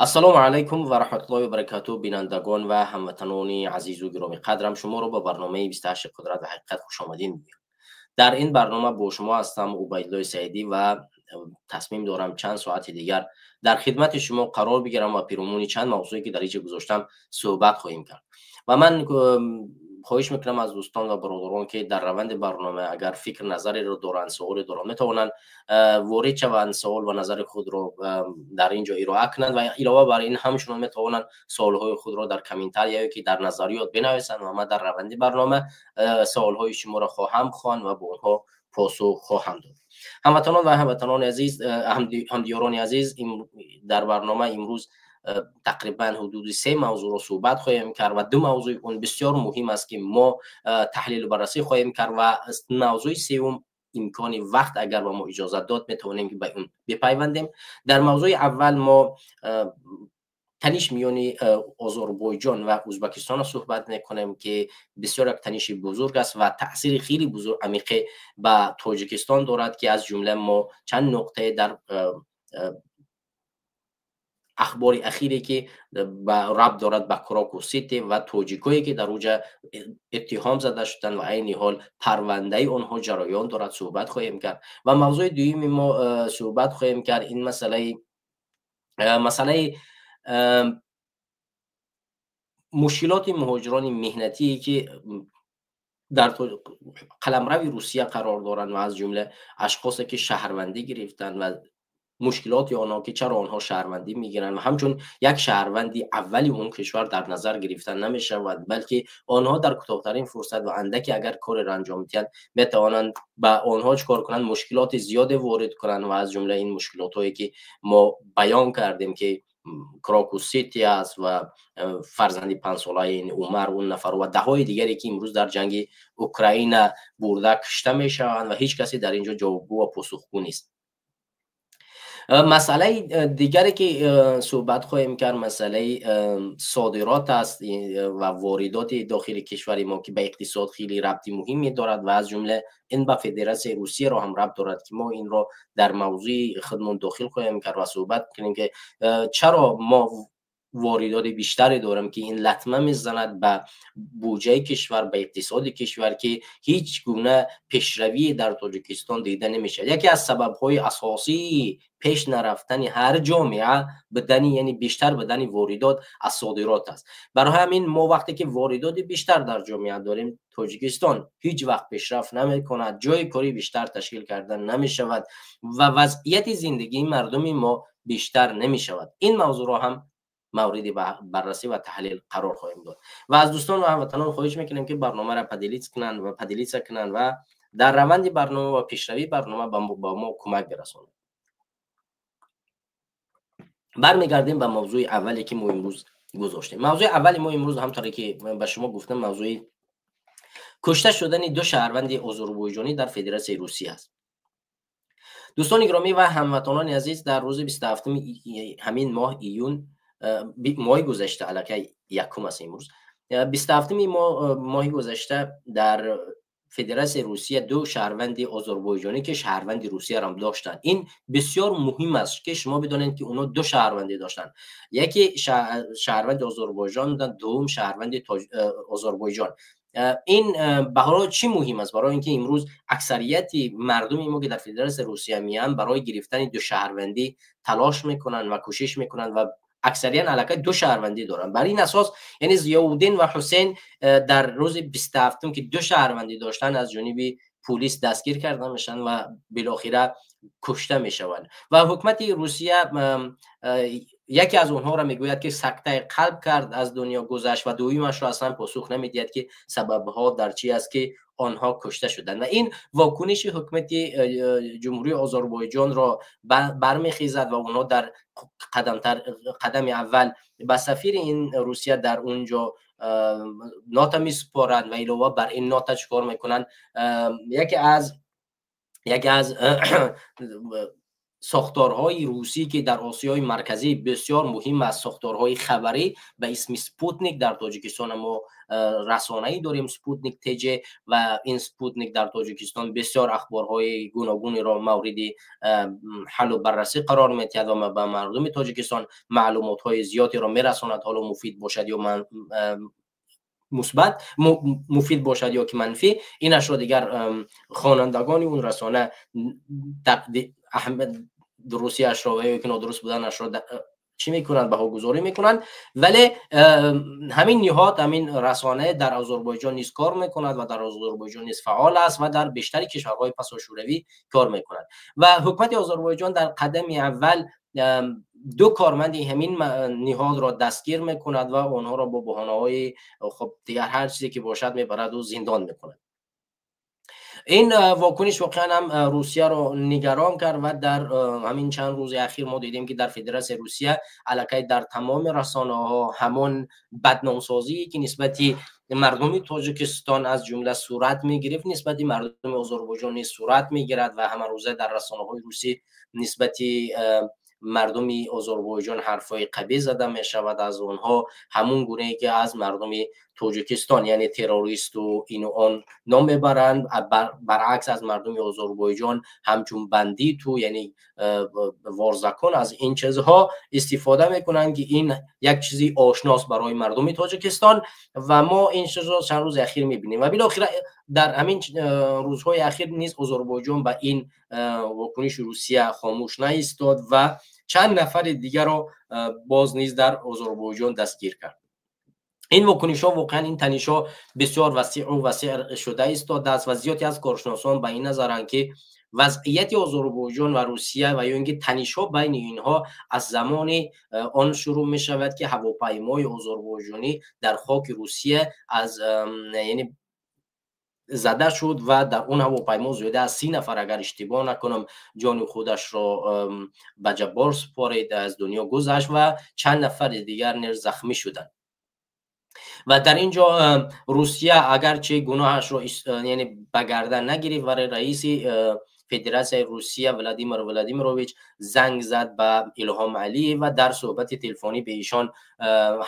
Ассалому алайкум ва раҳматуллоҳи ва баракатуҳ. Бинандагон ва ҳамватанони азизу гиромӣ қадрам, шуморо ба барномаи 28 қудрат ва ҳақиқат хушомадид мегӯям. Дар ин барнома бо шумо ҳастам Убайдуллои Саидӣ ва тасмим дорам чанд соати дигар дар хидмати шумо қарор бигирам ва пиромуни чанд мавзӯе ки дар инҷа гузоштам суҳбат хоҳем кард. Ва ман хоҳиш мекунам аз дӯстон ва бародарон, ки дар раванди барнома агар фикр назареро доранд, суоле доранд, метавонанд ворид шаванд, савол ва назари худро дар ин ҷо ироа кунанд ва илова бар ин ҳамчунон метавонанд суолҳои худро дар комментария ё ки дар назариёт бинависанд ва ман дар раванди барнома суолҳои шуморо хоҳам хонд ва ба онҳо посух хоҳам дод. Ҳамватанон ва ҳамватанони азиз, ҳамдиёрони азиз, дар барнома имрӯз тақрибан ҳудуди се мавзӯъро суҳбат хоҳем кард ва ду мавзӯи он бисёр муҳим аст, ки мо таҳлилу баррасӣ хоҳем кард ва мавзӯи сеюм имкони вақт агар ба мо иҷозат дод, метавонем ки ба он бипайвандем. Дар мавзӯи аввал мо таниш миёни Озарбойҷон ва Ӯзбекистонро суҳбат мекунем, ки бисёр як таниши бузург аст ва таъсири хеле бузург амиқе ба Тоҷикистон дорад, ки аз ҷумла мо чанд нуқтае дар ахбори ахире, ки рабт дорад ба Крокус Сити ва тоҷикое, ки дар уҷа иттиҳом зада шуданд ва айни ҳол парвандаи онҳо ҷараён дорад, суҳбат хоҳем кард. Ва мавзӯи дуюми мо суҳбат хоҳем кард, ин масъалаи мушкилоти муҳоҷирони меҳнатие, ки дар қаламрави Русия қарор доранд ва аз ҷумла ашхосе, ки шаҳрвандӣ гирифтанд ва мушкилоти онҳо, ки чаро онҳо шаҳрвандӣ мегиранд ва ҳамчун як шаҳрванди аввали он кишвар дар назар гирифта намешавад, балки онҳо дар кӯтоҳтарин фурсат ва андаке агар кореро анҷом диҳанд, метавонанд ба онҳо чӣ кор кунанд, мушкилоти зиёде ворид кунанд. Ва аз ҷумла ин мушкилотҳое, ки мо баён кардем, ки Крокус Сити аст ва фарзанди панҷсолаи Умар, он нафар ва даҳҳои дигаре, ки имрӯз дар ҷанги Украина бурда кушта мешаванд ва ҳеҷ касе дар ин ҷо ҷавобгӯ ва посухгӯ нест. Масъалаи дигаре, ки суҳбат хоҳем кард, масъалаи содирот аст ва воридоти дохили кишвари мо, ки ба иқтисод хеле рабти муҳиме дорад ва аз ҷумла ин ба Федератсияи Русияро ҳам рабт дорад, ки мо инро дар мавзӯи худмон дохил хоҳем кард ва суҳбат кунем, ки чаро мо воридоти бештаре дорем, ки ин латма мезанад ба буҷаи кишвар, ба иқтисоди кишвар, ки ҳеҷ гуна пешравӣ дар Тоҷикистон дида намешавад. Яке аз сабабҳои асосии пеш нарафтани ҳар ҷомеа будани, яъне бештар будани воридот аз содирот аст. Барои ҳамин мо вақте ки воридоти бештар дар ҷомеа дорем, Тоҷикистон ҳеҷ вақт пешрафт намекунад, ҷои кори бештар ташкил карда намешавад ва вазъияти зиндагии мардуми мо бештар намешавад. Ин мавзӯъро ҳам мавриди баррасӣ ва таҳлил қарор хоҳем дод ва аз дӯстон ва ҳамватанон хоҳиш мекунем, ки барномаро поделиться кунанд ва поделиться кунанд ва дар раванди барнома ва пешравии барнома ба мо кӯмак бирасонанд. Бармегардем ба мавзӯи аввале, ки мо имрӯз гузоштем. Мавзӯи аввали мо имрӯз, ҳамторе ки ба шумо гуфтам, мавзӯи кушта шудани ду шаҳрванди озарбойҷонӣ дар Федератсияи Русия аст. Дӯстони гиромӣ ва ҳамватанони азиз, дар рӯзи 27-уми ҳамин моҳ июн, моҳи гузашта, аллакай якум аст имрӯз, 27-уми моҳи гузашта дар Федератсияи Русия ду шаҳрванди озарбойҷонӣ, ки шаҳрванди Русияро доштанд. Ин бисёр муҳим аст, ки шумо бидонед, ки онҳо ду шаҳрвандӣ доштанд: яке шаҳрванди Озарбойҷон буданд, дуюм шаҳрванди Озарбойҷон. Ин барои чӣ муҳим аст? Барои ин ки имрӯз аксарияти мардуми мо, ки дар Федератсияи Русия меянд, барои гирифтани ду шаҳрвандӣ талош мекунанд ва кӯшиш мекунанд ва аксариян аллакай ду шаҳрвандӣ доранд. Бар ин асос, яъне Зиёвуддин ва Ҳусейн дар рӯзи 27-ум, ки ду шаҳрвандӣ доштанд, аз ҷониби пулис дастгир карда мешаванд ва билохира кушта мешаванд. Ва ҳукумати Русия яке аз онҳоро мегӯяд, ки сактаи қалб кард, аз дунё гузашт ва дуюмашро аслан посух намедиҳад, ки сабабҳо дар чи аст, ки онҳо кушта шуданд. Ва ин вокуниши ҳукумати Ҷумҳурии Озарбойҷонро бармехезад ва онҳо дар қадами аввал ба сафири ин Русия дар он ҷо нота месупоранд ва илова бар ин нота чӣ кор мекунанд? Яке аз Сохторҳои русӣ, ки дар Осиёи Марказӣ бисёр муҳим аст, сохторҳои хабарӣ ба исми Спутник. Дар Тоҷикистон мо расонаӣ дорем, Спутник ТЖ, ва ин Спутник дар Тоҷикистон бисёр ахборҳои гуногунеро мавриди ҳаллу баррасӣ қарор медиҳад ва ба мардуми Тоҷикистон маълумотҳои зиёдеро мерасонад. Ҳоло муфид бошад ё мусбат, муфид бошад ё ки манфӣ, инашро дигар хонандагони он расона дурустиашро ва ё ки нодуруст буданашро чӣ мекунанд, баҳогузорӣ мекунанд. Вале ҳамин ниҳод, ҳамин расона дар Озарбойҷон низ кор мекунад ва дар Озарбойҷон низ фаъол аст ва дар бештари кишварҳои пасошӯравӣ кор мекунад. Ва ҳукумати Озарбойҷон дар қадами аввал ду корманди ҳамин ниҳодро дастгир мекунад ва онҳоро бо баҳонаҳои, хуб, дигар ҳар чизе ки бошад, мебараду зиндон мекунад. Ин вокуниш воқеан ҳам Русияро нигарон кард ва дар ҳамин чанд рӯзи ахир мо дидем, ки дар Федератсияи Русия аллакай дар тамоми расонаҳо ҳамон бадномсозие, ки нисбати мардуми Тоҷикистон аз ҷумла сурат мегирифт, нисбати мардуми Озарбойҷон низ сурат мегирад ва ҳамарӯза дар расонаҳои русӣ нисбати мардуми Озарбойҷон ҳарфҳои қабеҳ зада мешавад аз онҳо, ҳамун гунае ки аз мардуми Тоҷикистон, яъне террористу ину он ном мебаранд. Баръакс, аз мардуми Озарбойҷон ҳамчун бандиту, яъне ворзакун, аз ин чизҳо истифода мекунанд, ки ин як чизи ошност барои мардуми Тоҷикистон ва мо ин чизро чанд рӯзи ахир мебинем. Ва билохира дар ҳамин рӯзҳои ахир низ Озарбойҷон ба ин вокуниши Русия хомӯш наистод ва чанд нафари дигарро боз низ дар Озарбойҷон дастгир кард. Ин вокунишҳо, воқеан ин танишҳо бисёр васеъу васеъ шуда истодааст ва зиёде аз коршиносон ба ин назаранд, ки вазъияти Озарбойҷон ва Русия ва ё ин ки танишҳо байни инҳо аз замони он шурӯъ мешавад, ки ҳавопаймои озарбойҷонӣ дар хоки Русия аз, яъне, зада шуд ва дар он ҳавопаймо зиёда аз 30 нафар, агар иштибоҳ накунам, ҷони худашро ба ҷаббор супорид, аз дунё гузашт ва чанд нафари дигар низ захмӣ шуданд. Ва дар ин ҷо Русия агарчи гуноҳашро, яъне, ба гардан нагирифт, вале раиси Федератсияи Русия Владимир Владимирович занг зад ба Илҳом Алиев ва дар суҳбати телефонӣ ба эшон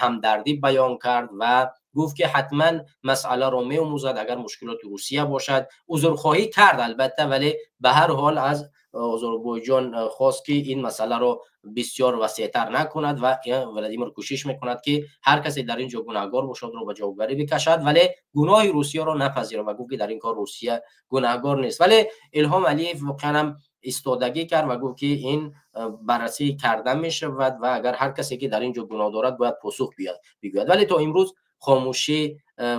ҳамдардӣ баён кард ва гуфт, ки ҳатман масъаларо меомӯзад, агар мушкилоти Русия бошад. Узрхоҳӣ кард, албатта, вале ба ҳар ҳол аз Озарбойҷон хост, ки ин масъаларо бисёр васеътар накунад. Ва Владимир кӯшиш мекунад, ки ҳар касе дар ин ҷо гунаҳгор бошадро ба ҷавобгарӣ бикашад, вале гуноҳи Русияро напазирад ва гуфт, ки дар ин кор Русия гунаҳгор нест. Вале Илҳом Алиев воқеан ҳам истодагӣ кард ва гуфт, ки ин баррасӣ карда мешавад ва агар ҳар касе ки дар ин ҷо гуноҳ дорад, бояд посух бигӯяд. Вале то имрӯз хомӯшӣ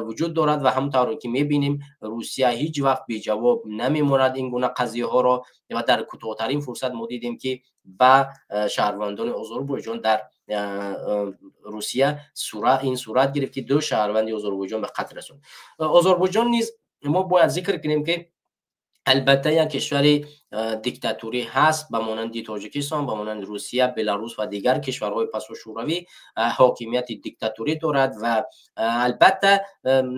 вуҷуд дорад ва ҳамон тавре ки мебинем, Русия ҳеҷ вақт беҷавоб намемонад ин гуна қазияҳоро ва дар кӯтоҳтарин фурсат мо дидем, ки ба шаҳрвандони Озарбойҷон дар Русия ин сурат гирифт, ки ду шаҳрванди Озарбойҷон ба қатл расонд. Озарбойҷон низ мо бояд зикр кунем, ки албатта як кишвари диктатурӣ ҳаст, ба монанди Тоҷикистон, ба монанди Русия, Беларус ва дигар кишварҳои пасошӯравӣ ҳокимияти диктатурӣ дорад. Ва албатта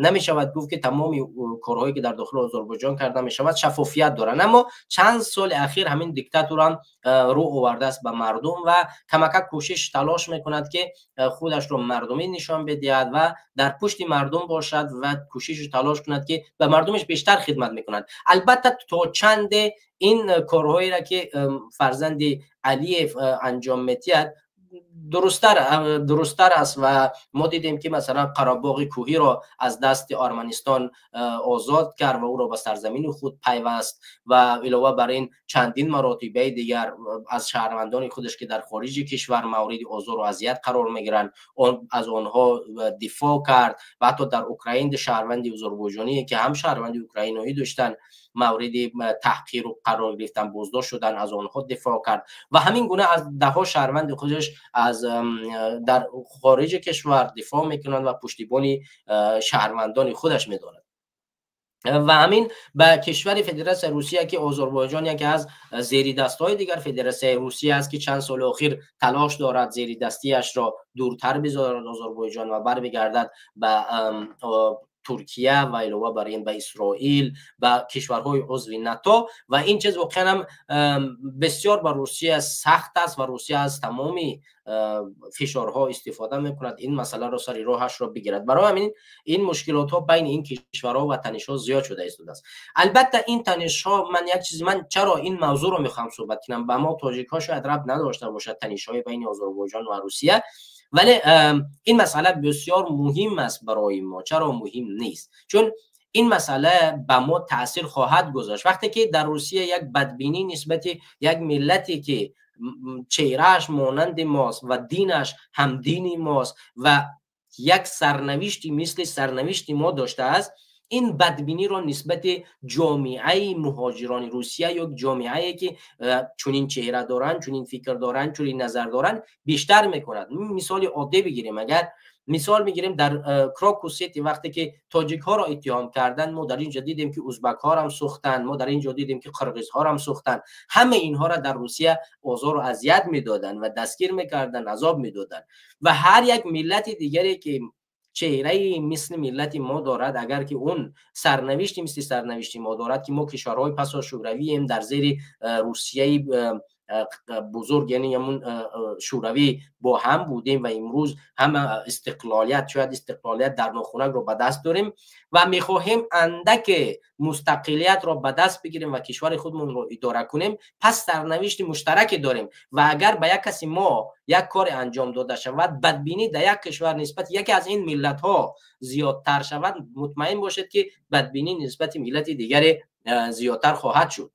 намешавад гуфт, ки тамоми корҳое, ки дар дохили Озарбойҷон карда мешавад, шаффофият доранд. Аммо чанд соли ахир ҳамин диктатурам рӯ овардааст ба мардум ва камакак кӯшиш, талош мекунад, ки худашро мардумӣ нишон бидиҳад ва дар пушти мардум бошад ва кӯшишу талош кунад, ки ба мардумаш бештар хидмат мекунад. Албатта, то чанде ин корҳоеро, ки фарзанди Алиев анҷом медиҳад, дурусттар аст. Ва мо дидем, ки масалан Қарабоғи кӯҳиро аз дасти Арманистон озод кард ва ӯро ба сарзамини худ пайваст. Ва илова бар ин, чандин маротибаи дигар аз шаҳрвандони худаш, ки дар хориҷи кишвар мавриди озору азият қарор мегиранд, аз онҳо дифоъ кард. Ва ҳатто дар Украин шаҳрванди озарбойҷоние, ки ҳам шаҳрванди украиноӣ доштанд, мавриди таҳқиру қарор гирифтан, боздошт шудан, аз онҳо дифоъ кард. Ва ҳамин гуна аз даҳҳо шаҳрванди худаш аз дар хориҷи кишвар дифоъ мекунанд ва пуштибони шаҳрвандони худаш медорад. Ва ҳамин ба кишвари Федератсияи Русия, ки Озарбойҷон яке аз зеридастҳои дигар Федератсияи Русия аст, ки чанд соли охир талош дорад зеридастиашро дуртар бизорад Озарбойҷон ва барбигардад ба Туркия ва илова бар ин ба Исроил, ба кишварҳои узви НАТО. Ва ин чиз воқеан ҳам бисёр ба Русия сахт аст ва Русия аз тамоми фишорҳо истифода мекунад, ин масъаларо сари роҳашро бигирад. Барои ҳамин ин мушкилотҳо байни ин кишварҳо ва танишҳо зиёд шуда истодааст. Албатта, ин танишҳо, ман як чиз, ман чаро ин мавзӯъро мехоҳам суҳбат кунам, ба мо тоҷикҳо шояд рабт надошта бошад танишҳои байни Озарбойҷон ва Русия, вале ин масъала бисёр муҳим аст барои мо. Чаро муҳим нест? Чун ин масъала ба мо таъсир хоҳад гузошт. Вақте ки дар Русия як бадбинӣ нисбати як миллате, ки чеҳрааш монанди мост ва динаш ҳамдини мост ва як сарнавишти мисли сарнавишти мо доштааст, ин бадбиниро нисбати ҷомеаи муҳоҷирони Русия ё ҷомеае, ки чунин чеҳра доранд, чунин фикр доранд, чунин назар доранд, бештар мекунад. Мисоли оддӣ бигирем. Агар мисол мегирем, дар Крокус Сити вақте ки тоҷикҳоро иттиҳом карданд, мо дар ин ҷо дидем, ки узбакҳоам сӯхтанд, мо дар ин ҷо дидем, ки қирғизҳоам сӯхтанд. Ҳама инҳоро дар Русия озору азият медоданд ва дастгир мекарданд, азоб медоданд. Ва ҳар як миллати дигаре, ки чеҳраи мисли миллати мо дорад, агар ки он сарнавишти мисли сарнавишти мо дорад, ки мо кишварҳои пас аз шӯравием, дар зери Русияи бузург, яъне ҳамун Шӯравӣ, бо ҳам будем ва имрӯз ҳама истиқлолият, шояд истиқлолият дар нохунакро ба даст дорем ва мехоҳем андаке мустақилиятро ба даст бигирем ва кишвари худмонро идора кунем, пас сарнавишти муштараке дорем. Ва агар ба як каси мо як коре анҷом дода шавад, бадбинӣ дар як кишвар нисбати яке аз ин миллатҳо зиёдтар шавад, мутмаин бошед, ки бадбинӣ нисбати миллати дигаре зиёдтар хоҳад шуд.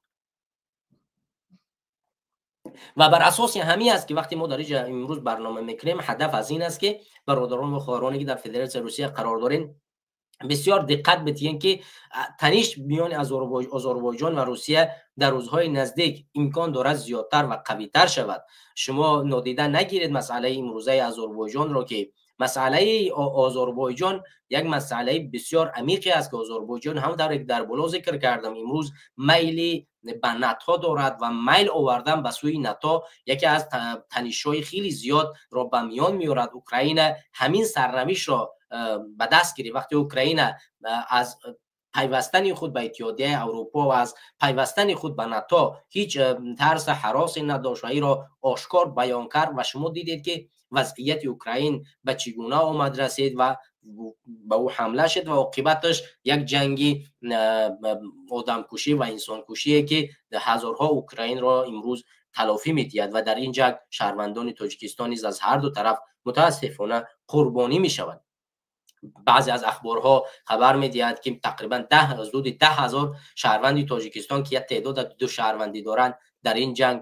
Ва бар асоси ҳамин аст, ки вақте мо дар инҷа имрӯз барнома мекунем, ҳадаф аз ин аст, ки бародарон ва хоҳароне, ки дар Федератсияи Русия қарор дорем, бисёр диққат бидиҳем, ки таниш миёни Озарбойҷон ва Русия дар рӯзҳои наздик имкон дорад зиёдтар ва қавитар шавад. Шумо нодида нагиред масъалаи имрӯзаи Озарбойҷонро, ки масъалаи Озарбойҷон як масъалаи бисёр амиқе аст, ки Озарбойҷон, ҳам тавре ки дар боло зикр кардам, имрӯз майли ба НАТО дорад ва майл овардан ба сӯи НАТО яке аз танишҳои хеле зиёдро ба миён меорад. Украина ҳамин сарнавиштро ба даст гирифт. Вақте Украина аз пайвастани худ ба Иттиҳодияи Аврупо ва аз пайвастани худ ба НАТО ҳеҷ тарса ҳаросе надошт ва инро ошкор баён кард, ва шумо дидед, ки вазъияти Украин ба чӣ гуна омад расид ва ба ӯ ҳамла шуд ва оқибаташ як ҷанги одамкушӣ ва инсонкушие, ки ҳазорҳо украинро имрӯз талофӣ медиҳад. Ва дар ин ҷанг шаҳрвандони Тоҷикистон низ аз ҳар ду тараф мутаассифона қурбонӣ мешаванд. Баъзе аз ахборҳо хабар медиҳад, ки тақрибан ҳудуди 10 000 шаҳрванди Тоҷикистон, ки як теъдод ду шаҳрвандӣ доранд, дар ин ҷанг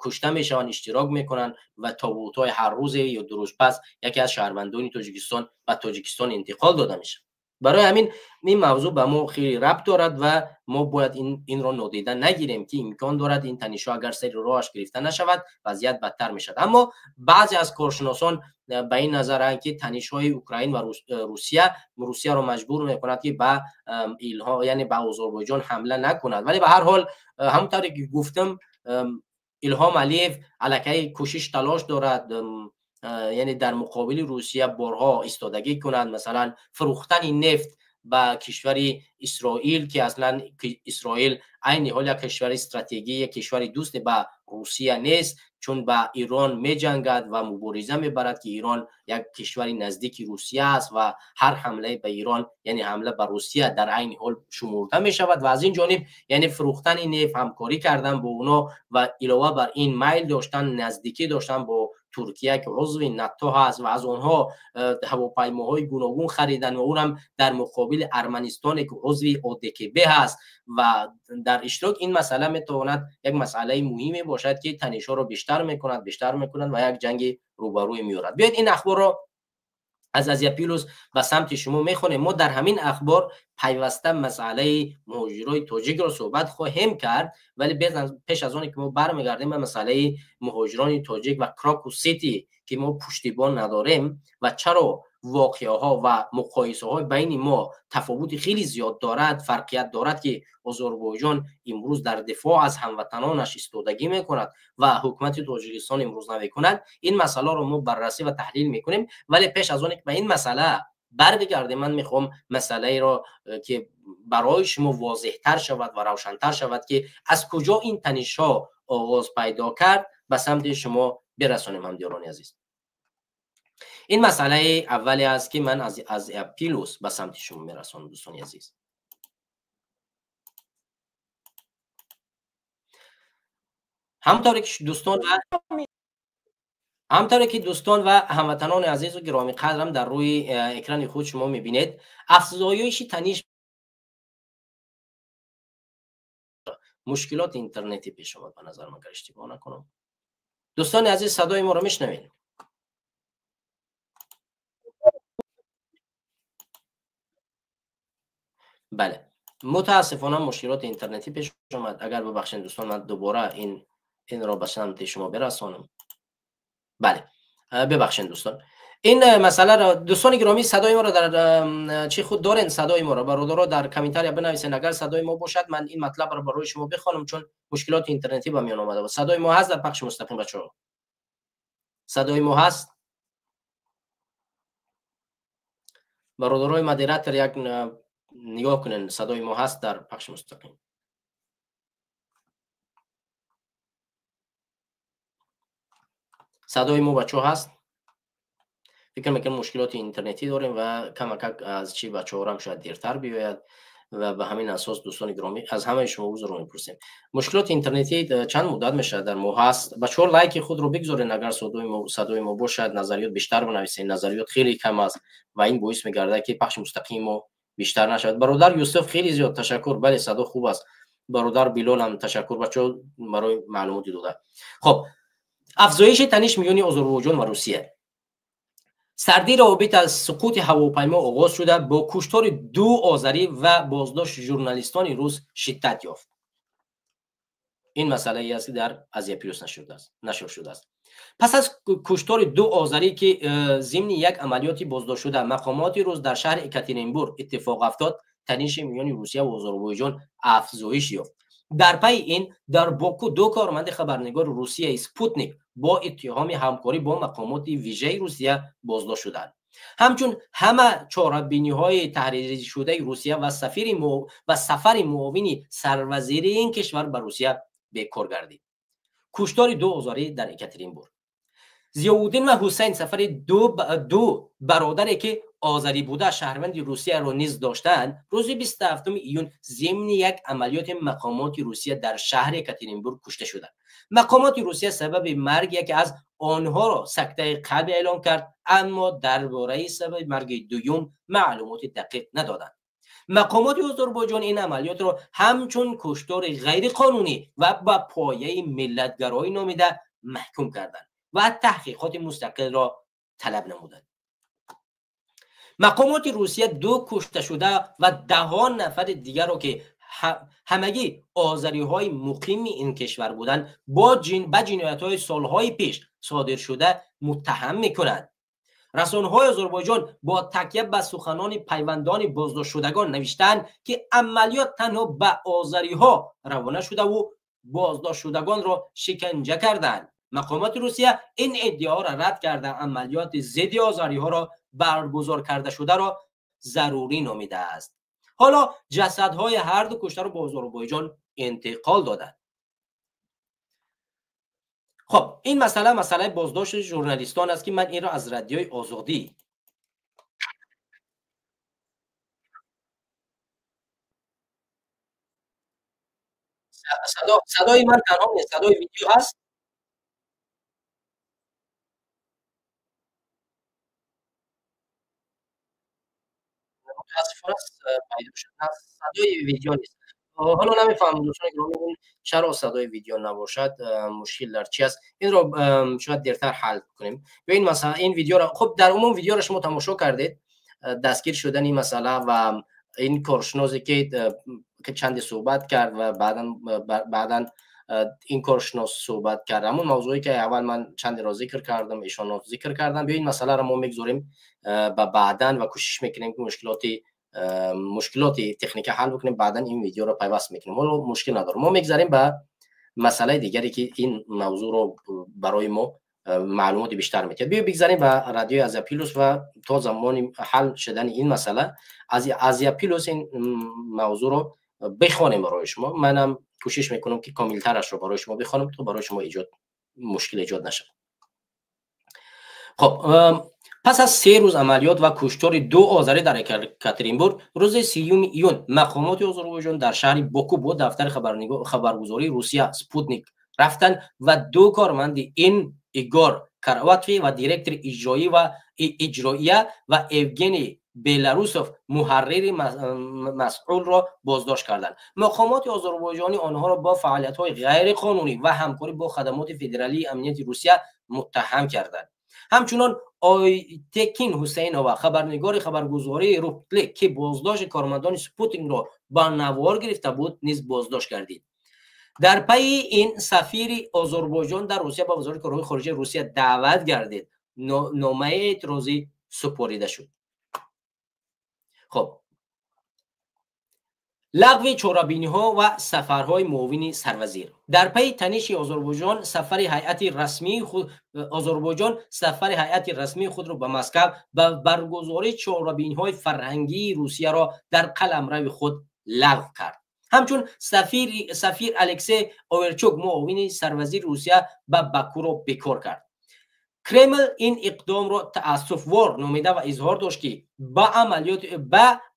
кушта мешаванд, иштирок мекунанд ва тобутҳои ҳар рӯзе ё 2 рӯз пас яке аз шаҳрвандони Тоҷикистон ба Тоҷикистон интиқол дода мешавад. Барои ҳамин ин мавзӯъ ба мо хеле рабт дорад ва мо бояд инро нодида нагирем, ки имкон дорад ин танишҳо агар сари роҳаш гирифта нашавад, вазъият бадтар мешавад. Аммо баъзе аз коршиносон ба ин назаранд, ки танишҳои Украин ва Русия Русияро маҷбур мекунад, ки ба яъне ба Озарбойҷон ҳамла накунад. Вале ба ҳар ҳол, ҳамон тавре ки гуфтам, Илҳом Алиев аллакай кӯшиш, талош дорад, яъне дар муқобили Русия борҳо истодагӣ кунад. Масалан, фурӯхтани нефт ба кишвари Исроил, ки аслан Исроил айни ҳол як кишвари стратегӣ, як кишвари дӯсте ба Русия нест, чун ба Ирон меҷангад ва мубориза мебарад, ки Ирон як кишвари наздики Русия аст ва ҳар ҳамлае ба Ирон, яъне ҳамла ба Русия дар айни ҳол шумурда мешавад. Ва аз ин ҷониб, яъне фурӯхтани нефт, ҳамкорӣ кардан бо оно ва илова бар ин майл доштан, наздикӣ доштан бо Туркия, ки узви НАТО ҳаст, ва аз онҳо ҳавопаймоҳои гуногун харидан ва онам дар муқобили Арманистоне, ки узви ОДКБ ҳаст ва дар иштирок, ин масъала метавонад як масъалаи муҳиме бошад, ки танишҳоро бештар мекунад ва як ҷанги рӯбарӯе меорад. Биёед, ин ахборро аз Азия Плюс ба самти шумо мехонем. Мо дар ҳамин ахбор пайваста масъалаи муҳоҷирои тоҷикро суҳбат хоҳем кард, вале пеш аз оне ки мо бармегардем ба масъалаи муҳоҷирони тоҷик ва Крокус Сити, ки мо пуштибон надорем ва чаро воқеаҳо ва муқоисаҳои байни мо тафовути хеле зиёд дорад, фарқият дорад, ки Озарбойҷон имрӯз дар дифоъ аз ҳамватанонаш истодагӣ мекунад ва ҳукумати Тоҷикистон имрӯз намекунад, ин масъаларо мо баррасӣ ва таҳлил мекунем. Вале пеш аз оне ки ба ин масъала برگردیم. من میخوام مسئله را که برای شما واضح‌تر شود و روشن‌تر شود که از کجا این تنش‌ها آغاز پیدا کرد به سمت شما برسانیم همدیاران عزیز. این مسئله اولی است که من از پلیوس به سمت شما میرسانم دوستان عزیز. همطوری که دوستان و هموطنان عزیز و گرامی قدرم در روی اکران خود شما میبینید، افزایش تنش مشکلات اینترنتی پیش آمد. به نظر من اگر اشتباه نکنم دوستان عزیز صدای ما رو میشنوید؟ بله، متاسفانه مشکلات اینترنتی پیش آمد. اگر ببخشید دوستان من دوباره این را به سمت شما برسانم. بله ببخشید دوستان، این مسئله را دوستان گرامی صدای ما را در چی خود دارین، صدای ما را برادرها در کامنتاریا بنویسین. اگر صدای ما باشد من این مطلب را برای شما بخوانم، چون مشکلات اینترنتی به میان آمده بود. صدای ما هست در پخش مستقیم بچه‌ها؟ صدای ما هست برادرای مدیراتور؟ یک نگاه کنین صدای ما هست در پخش مستقیم؟ صدای ما بچه هست؟ فکر میکنم مشکلات اینترنتی داریم و کم کم از چی بچه ها هم شاید دیرتر بیاید و به همین اساس دوستان گرامی از همه شما عذر رو میپرسیم. مشکلات اینترنتی چند مدت میشه در ما هست. بچه ها لایک خود رو بگذارین اگر صدای ما باشد، نظریات بیشتر بنویسین. نظریات خیلی کم است و این باعث میگرده که پخش مستقیم ما بیشتر نشود. برادر یوسف خیلی زیاد تشکر، بله صدا خوب است. برادر بیلال هم تشکر بچه برای معلوماتی داده. خب افزایش تنش میان آذربایجان و روسیه. سردی روابط از سقوط هواپیما آغاز شده با کشتار 2 آذری و بازداشت ژورنالیستان روس شدت یافت. این مسئله ای است که در آسیا پلیوس نشر شده است. پس از کشتار 2 آذری که ضمن یک عملیات بازداشت شده مقامات روس در شهر اکاترینبورگ اتفاق افتاد، تنش میان روسیه و آذربایجان افزایش یافت. در پی این در باکو 2 کارمند خبرنگار روسیه اسپوتنیک با اتهام همکاری با مقامات ویژه روسیه بازداشت شدند. همچون همه چاره‌بینی‌های تحریری شده روسیه و سفر معاون سروزیر این کشور به روسیه بیکار گردید. کشتار 2 آذری در اکاترینبورگ. ضیاءالدین و حسین سفر دو برادری که آذری بوده شهروند روسیه را نیز داشتند، روز 27 ایون ضمن یک عملیات مقامات روسیه در شهر اکاترینبورگ کشته شدند. مقامات روسیه سبب مرگ یکی از آنها را سکته قلبی اعلام کرد، اما درباره سبب مرگ دوم معلومات دقیق ندادند. مقامات آذربایجان این عملیات را همچون کشتار غیر قانونی و با پایه ملت‌گرایی نامیده محکوم کردند و تحقیقات مستقل را طلب نمودند. مقامات روسیه 2 کشته شده و 10 نفر دیگر را که همگی آذری‌های مقیم این کشور بودند با جنایت‌های سالهای پیش صادر شده متهم می‌کنند. رسانه‌های آذربایجان با تکیه به سخنان پیوندان بازداشت شدگان نوشتند که عملیات تنها به آذری‌ها روانه شده و بازداشت شدگان را شکنجه کردند. مقامات روسیه این ادعا را رد کرده، عملیات ضد آذری‌ها را برگزار کرده شده را ضروری نامیده است. حالا جسدهای هر دو کشته را به آذربایجان انتقال دادند. خب این مسئله بازداشت ژورنالیستان است که من این را از رادیوی آزادی صدای من تنها نیست، صدای ویدیو هست. متاسفانه پیدا شد صدای ویدیو نیست. حالا نمیفهمم دوستان گرامی چرا صدای ویدیو نباشد، مشکل در چی است؟ این رو شاید دیرتر حل کنیم. یا این مثلا این ویدیو را، خب در عموم ویدیو را شما تماشا کردید، دستگیر شدن این مسئله و این کارشناسی که چند صحبت کرد و بعداً این کارشناس صحبت کرد، همون موضوعی که اول من چند را ذکر کردم، ایشان را ذکر کردم. بیا این مسئله را ما میگذاریم به بعداً و کوشش میکنیم که مشکلات تکنیکی حل بکنیم، بعداً این ویدیو را پیوست میکنیم. حالا مشکل نداره. ما میگذاریم به مسئله دیگری که این موضوع رو برای ما Маълумоти бештар метиҳад. Биё бигзарем ба радиои Азия Плюс ва то замони ҳал шудани ин масъала аз Азия Плюс ин мавзӯъро бихонем барои шумо. Манам кӯшиш мекунам, ки комилтарашро барои шумо бихонам, то барои шумо эҷод мушкил эҷод нашавад. Хоб, пас аз 3 рӯз амалиёт ва куштори ду озарӣ дар Екатеринбург, рӯзи 30 июн мақомоти Озарбойҷон дар шаҳри Боку бо дафтари хабаргузории Русия Спутник рафтанд ва ду корманди ин, Игор Караватов ва директори иҷроӣ ва иҷроия ва Евгений Беларусов, муҳаррири масъулро боздошт карданд. Мақомоти озарбойҷонӣ онҳоро бо фаъолиятҳои ғайриқонунӣ ва ҳамкорӣ бо хадамоти федералии амнияти Русия муттаҳам карданд. Ҳамчунон Ойтекин Ҳусейнова, хабарнигори хабаргузории Рутлик, ки боздошти кормандони Спутникро ба навор гирифта буд, низ боздошт гардид. Дар пайи ин сафири Озарбойҷон дар Русия ба Вазорати корҳои хориҷаи Русия даъват гардид, номаи эътирозӣ супорида шуд. Хоб, лағви чорабиниҳо ва сафарҳои муовини сарвазир. Дар пайи таниши Озарбойҷон сафари ҳайати расмии худ, Озарбойҷон сафари ҳайати расмии худро ба Москав ба баргузории чорабиниҳои фарҳангии Русияро дар қаламрави худ лағв кард. Ҳамчун сафир Алексей Оверчук, муовини сарвазири Русия, ба Бакуро бекор кард. Кремл ин иқдомро таассуфвор номида ва изҳор дошт, ки ба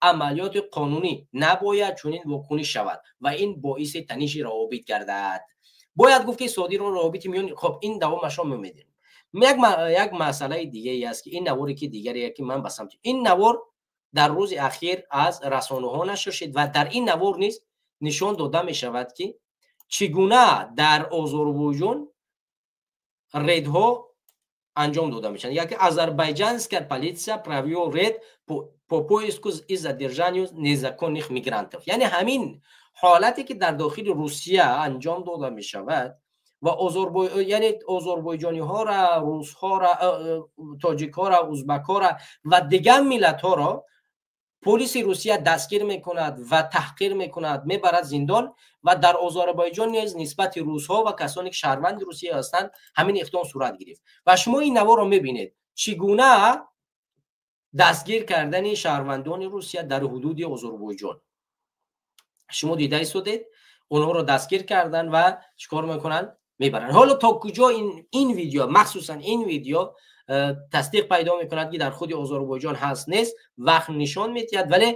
амалиёти қонунӣ набояд чунин вокуниш шавад ва ин боиси таниши равобит гардад. Бояд гуфт, ки содиро равобити миёни. Хоб, ин давомашро мемедем. Як масъалаи дигае аст, ки ин наворе ки дигаре, ки ман ба самти ин навор дар рӯзи ахир аз расонаҳо нашр шид ва дар ин навор низ нишон дода мешавад, ки чӣ гуна дар Озарбойҷон рейдҳо анҷом дода мешаванд. Яке: «Азербайджанская полиция провел рейд по поиску и задержанию незаконных мигрантов». Яъне ҳамин ҳолате, ки дар дохили Русия анҷом дода мешавад ва яъне озарбойҷониҳоро, русҳоро, тоҷикҳоро, узбакҳоро ва дигар миллатҳоро полиси Русия дастгир мекунад ва таҳқир мекунад, мебарад зиндон. Ва дар Озарбойҷон низ нисбати русҳо ва касоне, ки шаҳрванди Русия ҳастанд, ҳамин иқдом сурат гирифт. Ва шумо ин наворро мебинед, чӣ гуна дастгир кардани шаҳрвандони Русия дар ҳудуди Озарбойҷон. Шумо дида истодед, онҳоро дастгир карданд ва чӣ кор мекунанд? Мебаранд. Ҳоло то куҷо ин видео, махсусан ин видео, тасдиқ пайдо мекунад, ки дар худи Озарбойҷон ҳаст, нест, вақт нишон медиҳад. Вале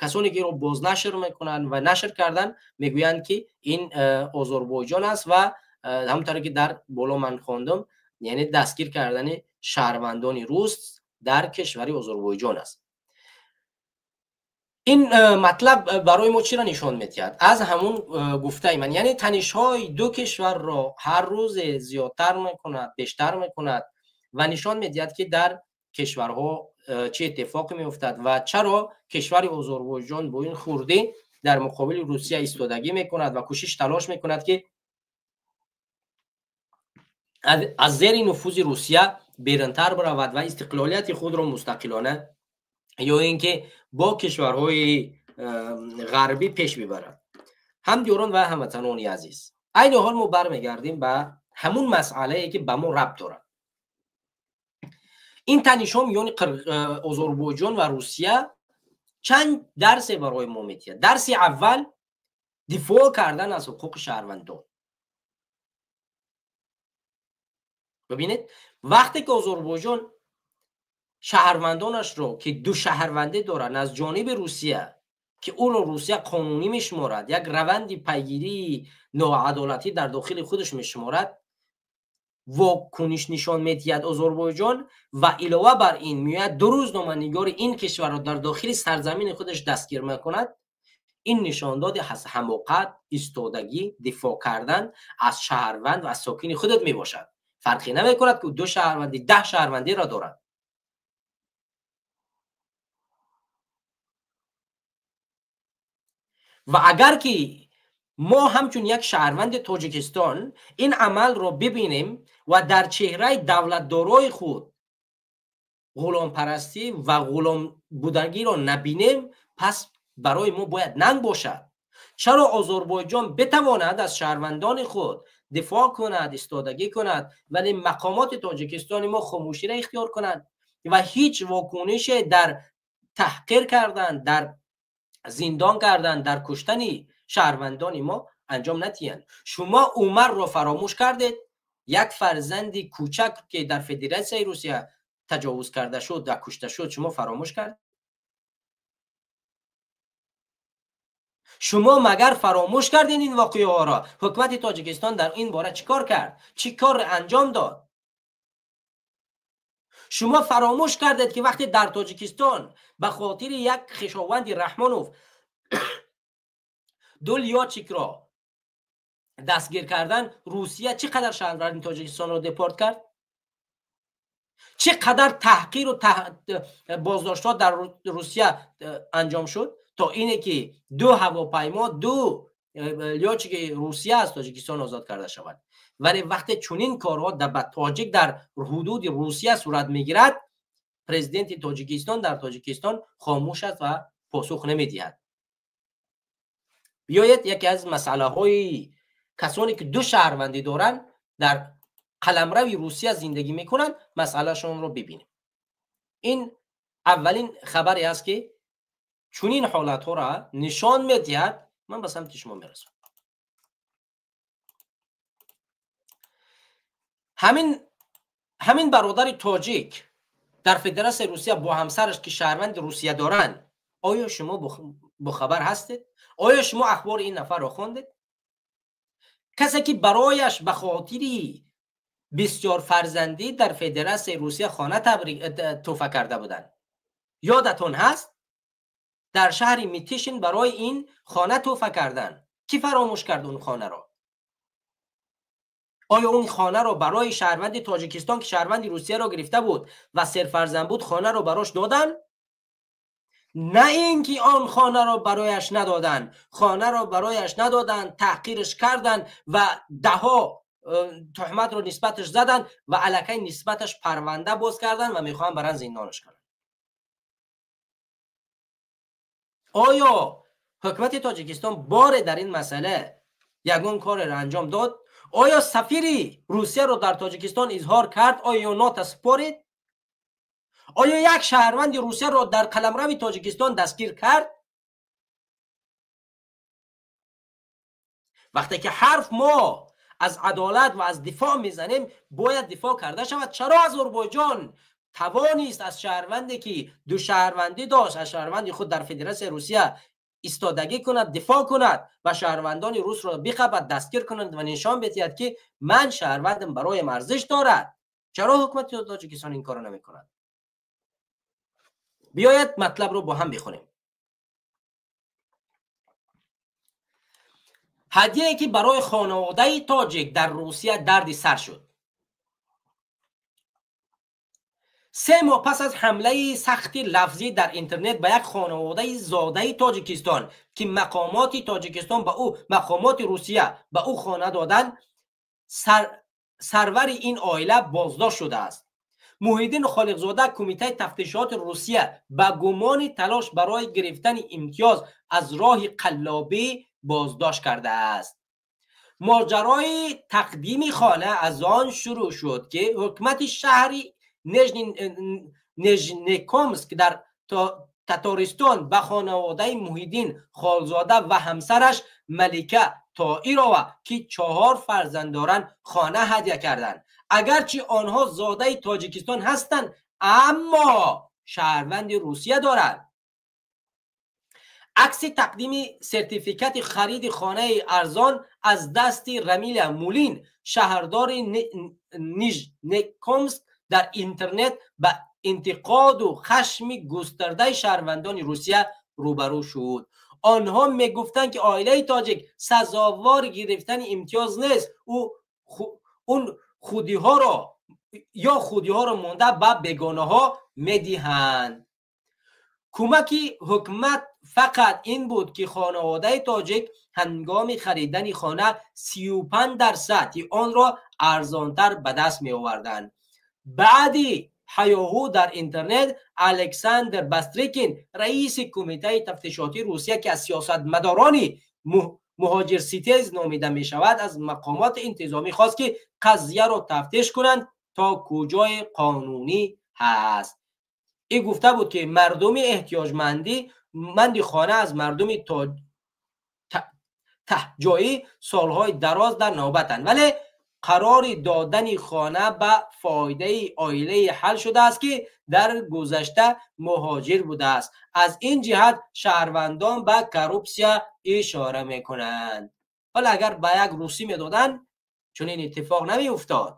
касоне ки инро бознашр мекунанд ва нашр карданд, мегӯянд, ки ин Озарбойҷон аст ва ҳамонтавре ки дар боло ман хондам, яъне дастгир кардани шаҳрвандони рус дар кишвари Озарбойҷон аст. Ин матлаб барои мо чиро нишон медиҳад? Аз ҳамун гуфтаи ман, яъне танишҳои ду кишварро ҳар рӯзе зиёдтар мекунад, бештар мекунад ва нишон медиҳад, ки дар кишварҳо чӣ иттифоқе меуфтад ва чаро кишвари Озарбойҷон бо ин хурдӣ дар муқобили Русия истодагӣ мекунад ва кӯшиш талош мекунад, ки аз зери нуфузи Русия берунтар биравад ва истиқлолияти худро мустақилона ё ин ки бо кишварҳои ғарбӣ пеш бибарад. Ҳамдиёрон ва ҳамватанони азиз, айни ҳол мо бармегардем ба ҳамун масъалае, ки ба мо рабт дорад. Ин танишҳо миёни Озарбойҷон ва Русия чанд дарсе барои мо медиҳад. Дарси аввал: дифоъ кардан аз ҳуқуқи шаҳрвандон. Бибинед, вақте ки Озарбойҷон шаҳрвандонашро, ки ду шаҳрвандӣ доранд аз ҷониби Русия, ки ӯро Русия қонунӣ мешуморад, як раванди пайгирии ноадолатӣ дар дохили худаш мешуморад, вокуниш нишон медиҳад Озарбойҷон ва илова бар ин меояд ду рӯзноманигори ин кишварро дар дохили сарзамини худаш дастгир мекунад. Ин нишондоди ҳамоқат, истодагӣ, дифоъ кардан аз шаҳрванд ва аз сокини худат мебошад. Фарқе намекунад, ки ду шаҳрвандӣ, 10 шаҳрвандиро дорад. Ва агар ки мо ҳамчун як шаҳрванди Тоҷикистон ин амалро бибинем ва дар чеҳраи давлатдорои худ ғуломпарастӣ ва ғуломбудагиро набинем, пас барои мо бояд нанг бошад. Чаро Озарбойҷон битавонад аз шаҳрвандони худ дифоъ кунад, истодагӣ кунад, вале мақомоти Тоҷикистони мо хомӯширо ихтиёр кунанд ва ҳеҷ вокунише дар таҳқир кардан, дар зиндон кардан, дар куштани шаҳрвандони мо анҷом надиҳанд. Шумо Умарро фаромӯш кардед, як фарзанди кӯчак ки дар Федератсияи Русия таҷовуз карда шуд ва кушта шуд, шумо фаромӯш кардед? Шумо магар фаромӯш кардед ин воқеаҳоро? Ҳукумати Тоҷикистон дар ин бора чӣ кор кард? Чӣ кор анҷом дод? Шумо фаромӯш кардед, ки вақте дар Тоҷикистон ба хотири як хешованди Раҳмонов ду лётчикро дастгир кардан, Русия чӣ қадар шаҳрванди Тоҷикистонро депорт кард? Чӣ қадар таҳқиру боздоштҳо дар Русия анҷом шуд, то ине ки ду ҳавопаймо, ду лётчики Русия аз Тоҷикистон озод карда шавад. Вале вақте чунин корҳо ба тоҷик дар ҳудуди Русия сурат мегирад, президенти Тоҷикистон дар Тоҷикистон хомӯш аст ва посух намедиҳад. Биёед яке аз масъалаҳои касоне ки ду шаҳрвандӣ доранд, дар қаламрави Русия зиндагӣ мекунанд, масъалашонро бибинем. Ин аввалин хабаре аст, ки чунин ҳолатҳоро нишон медиҳад. Ман ба самти шумо мерасам. Ҳамин бародари тоҷик дар Федератсияи Русия бо ҳамсараш, ки шаҳрванди Русия доранд, оё шумо бохабар ҳастед? Оё шумо ахбори ин нафарро хондед? Касе ки барояш ба хотири бисёрфарзандӣ дар Федератсияи Русия хона тӯҳфа карда буданд, ёдатон ҳаст? Дар шаҳри Митишин барои ин хона тӯҳфа карданд. Кӣ фаромӯш кард он хонаро? Оё он хонаро барои шаҳрванди Тоҷикистон, ки шаҳрванди Русияро гирифта буд ва серфарзанд буд, хонаро барош доданд? На ин ки он хонаро барояш надоданд, хонаро барояш надоданд, таҳқирш карданд ва даҳо туҳматро нисбаташ заданд ва аллакай нисбаташ парванда боз карданд ва мехоҳанд баранд зиндонаш кунанд. Оё ҳукумати Тоҷикистон боре дар ин масъала ягон кореро анҷом дод? Оё сафири Русияро дар Тоҷикистон изҳор кард? Оё нота супорид? Оё як шаҳрванди Русияро дар қаламрави Тоҷикистон дастгир кард? Вақте ки ҳарф мо аз адолат ва аз дифоъ мезанем, бояд дифоъ карда шавад. Чаро Озарбойҷон тавонист аз шаҳрванде ки ду шаҳрвандӣ дошт, аз шаҳрванди худ дар Федератсияи Русия истодагӣ кунад, дифоъ кунад ва шаҳрвандони русро биқабад, дастгир кунад ва нишон бидиҳад, ки ман шаҳрвандам, бароям арзиш дорад? Чаро ҳукумати Тоҷикистон ин корро намекунад? Биёед матлабро бо ҳам бихонем. Ҳадияе ки барои хонаводаи тоҷик дар Русия дарди сар шуд. 3 моҳ пас аз ҳамлаи сахти лафзӣ дар интернет ба як хонаводаи зодаи Тоҷикистон, ки мақомоти Тоҷикистон ба ӯ, мақомоти Русия ба ӯ хона доданд, сарвари ин оила боздошт шудааст. Муҳиддин Холиқзода Кумитаи тафтишоти Русия ба гумони талош барои гирифтани имтиёз аз роҳи қаллобӣ боздошт кардааст. Моҷарои тақдими хона аз он шурӯъ шуд, ки ҳукумати шаҳри Нижнекомск дар Татористон ба хонаводаи Муҳиддин Холзода ва ҳамсараш Малика Тоирова, ки 4 фарзанд доранд, хона ҳадя карданд. Агарчи онҳо зодаи Тоҷикистон ҳастанд, аммо шаҳрванди Русия доранд. Акси тақдими сертификати хариди хонаи арзон аз дасти Рамиля Мулин, шаҳрдори Нижнекомск, дар интернет ба интиқоду хашми густардаи шаҳрвандони Русия рӯбарӯ шуд. Онҳо мегуфтанд, ки оилаи тоҷик сазовори гирифтани имтиёз нест, он худиҳоро ё худиҳоро монда ба бегонаҳо медиҳанд. Кӯмаки ҳукумат фақат ин буд, ки хонаводаи тоҷик ҳангоми харидани хона 35% онро арзонтар ба даст меоварданд. Баъди ҳаёҳу дар интернет Александр Бастрикин, раиси Кумитаи тафтишотии Русия, ки аз сиёсатмадорони муҳоҷирситез номида мешавад, аз мақомоти интизомӣ хост, ки қазияро тафтиш кунанд то куҷои қонунӣ ҳаст. Ин гуфта буд, ки мардуми эҳтиёҷманди манди хона аз мардуми таҳҷоӣ солҳои дароз дар навбатанд, вале қарори додани хона ба фоидаи оилаи ҳал шудааст, ки дар гузашта муҳоҷир будааст. Аз ин ҷиҳат шаҳрвандон ба коррупсия ишора мекунанд. Ҳоло агар ба як русӣ медоданд, чунин иттифоқ намеуфтод.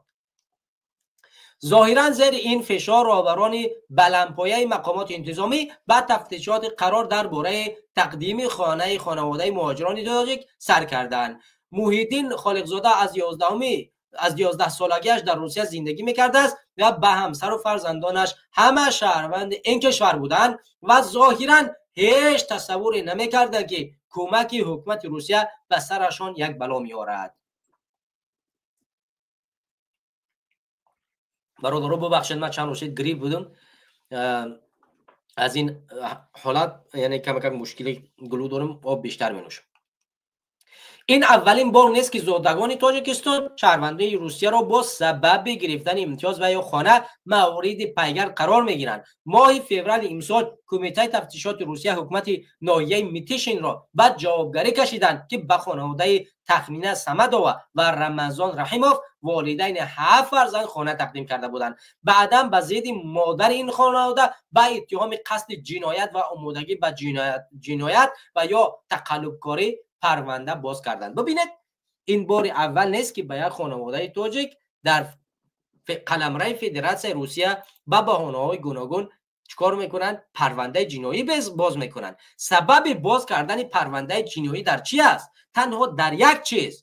Зоҳиран зери ин фишор роҳбарони баландпояи мақомоти интизомӣ ба тафтишоти қарор дар бораи тақдими хонаи хонаводаи муҳоҷирони тоҷик сар карданд. Муҳиддин Холиқзода аз 11 солагиаш дар Русия зиндагӣ мекардааст ва ба ҳамсару фарзандонаш ҳама шаҳрванди ин кишвар буданд ва зоҳиран ҳеҷ тасаввуре намекарданд, ки кӯмаки ҳукумати Русия ба сарашон як бало меорад. Бародаро, бубахшед, ман чанд рӯз грипп будам. Аз ин ҳолат яъне кам-кам мушкили гулӯ дорам, об бештар менӯшам. Ин аввалин бор нест, ки зодагони Тоҷикистон шаҳрвандони Русияро бо сабаби гирифтани имтиёз ва ё хона мавриди пайгард қарор мегиранд. Моҳи феврали имсол Кумитаи тафтишоти Русия ҳукумати ноҳияи Митишинро ба ҷавобгарӣ кашиданд, ки ба хонаводаи Тахмина Самадова ва Рамазон Раҳимов, волидайни 7 фарзанд, хона тақдим карда буданд. Баъдан ба зидди модари ин хонавода ба иттиҳоми қасди ҷиноят ва омодагӣ ба ҷиноят ва ё тақаллубкорӣ парванда боз карданд. Бибинед, ин бори аввал нест, ки ба як хонаводаи тоҷик дар қаламраи Федератсияи Русия ба баҳонаҳои гуногун чикор мекунанд? Парвандаи ҷиноӣ боз мекунанд. Сабаби боз кардани парвандаи ҷиноӣ дар чи аст? Танҳо дар як чиз,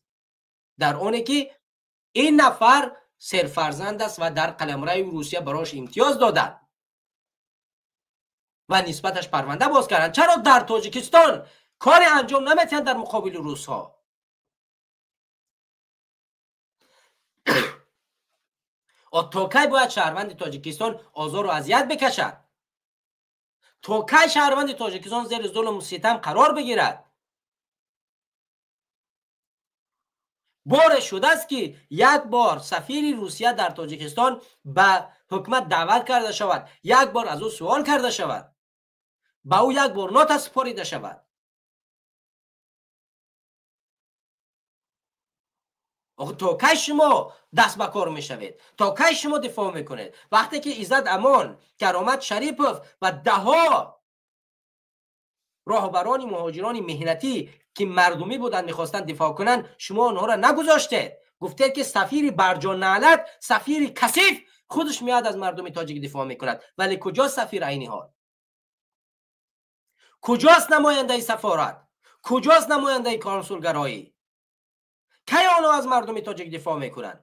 дар оне ки ин нафар серфарзанд аст ва дар қаламраи Русия барош имтиёз доданд ва нисбаташ парванда боз карданд. Чаро дар Тоҷикистон кори анҷом наметиҳанд дар муқобили русҳо? То кай бояд шаҳрванди Тоҷикистон озору азият бикашад? То кай шаҳрванди Тоҷикистон зери зулму ситам қарор бигирад? Боре шудааст, ки як бор сафири Русия дар Тоҷикистон ба ҳукумат даъват карда шавад, як бор аз ӯ суол карда шавад, ба ӯ як бор нота супорида шавад. То кай шумо даст ба кор мешавед? То кай шумо дифоъ мекунед? Вақте ки Иззат Амон, Каромат Шарипов ва даҳо роҳбарони муҳоҷирони меҳнатӣ, ки мардумӣ буданд, мехостанд дифоъ кунанд, шумо онҳоро нагузоштед. Гуфтед, ки сафири барҷоннаълат, сафири касиф худаш меояд аз мардуми тоҷик дифоъ мекунад. Вале куҷост сафир айни ҳол? Куҷост намояндаи сафорат? Куҷост намояндаи консулгароӣ? Кай онҳо аз мардуми тоҷик дифоъ мекунанд?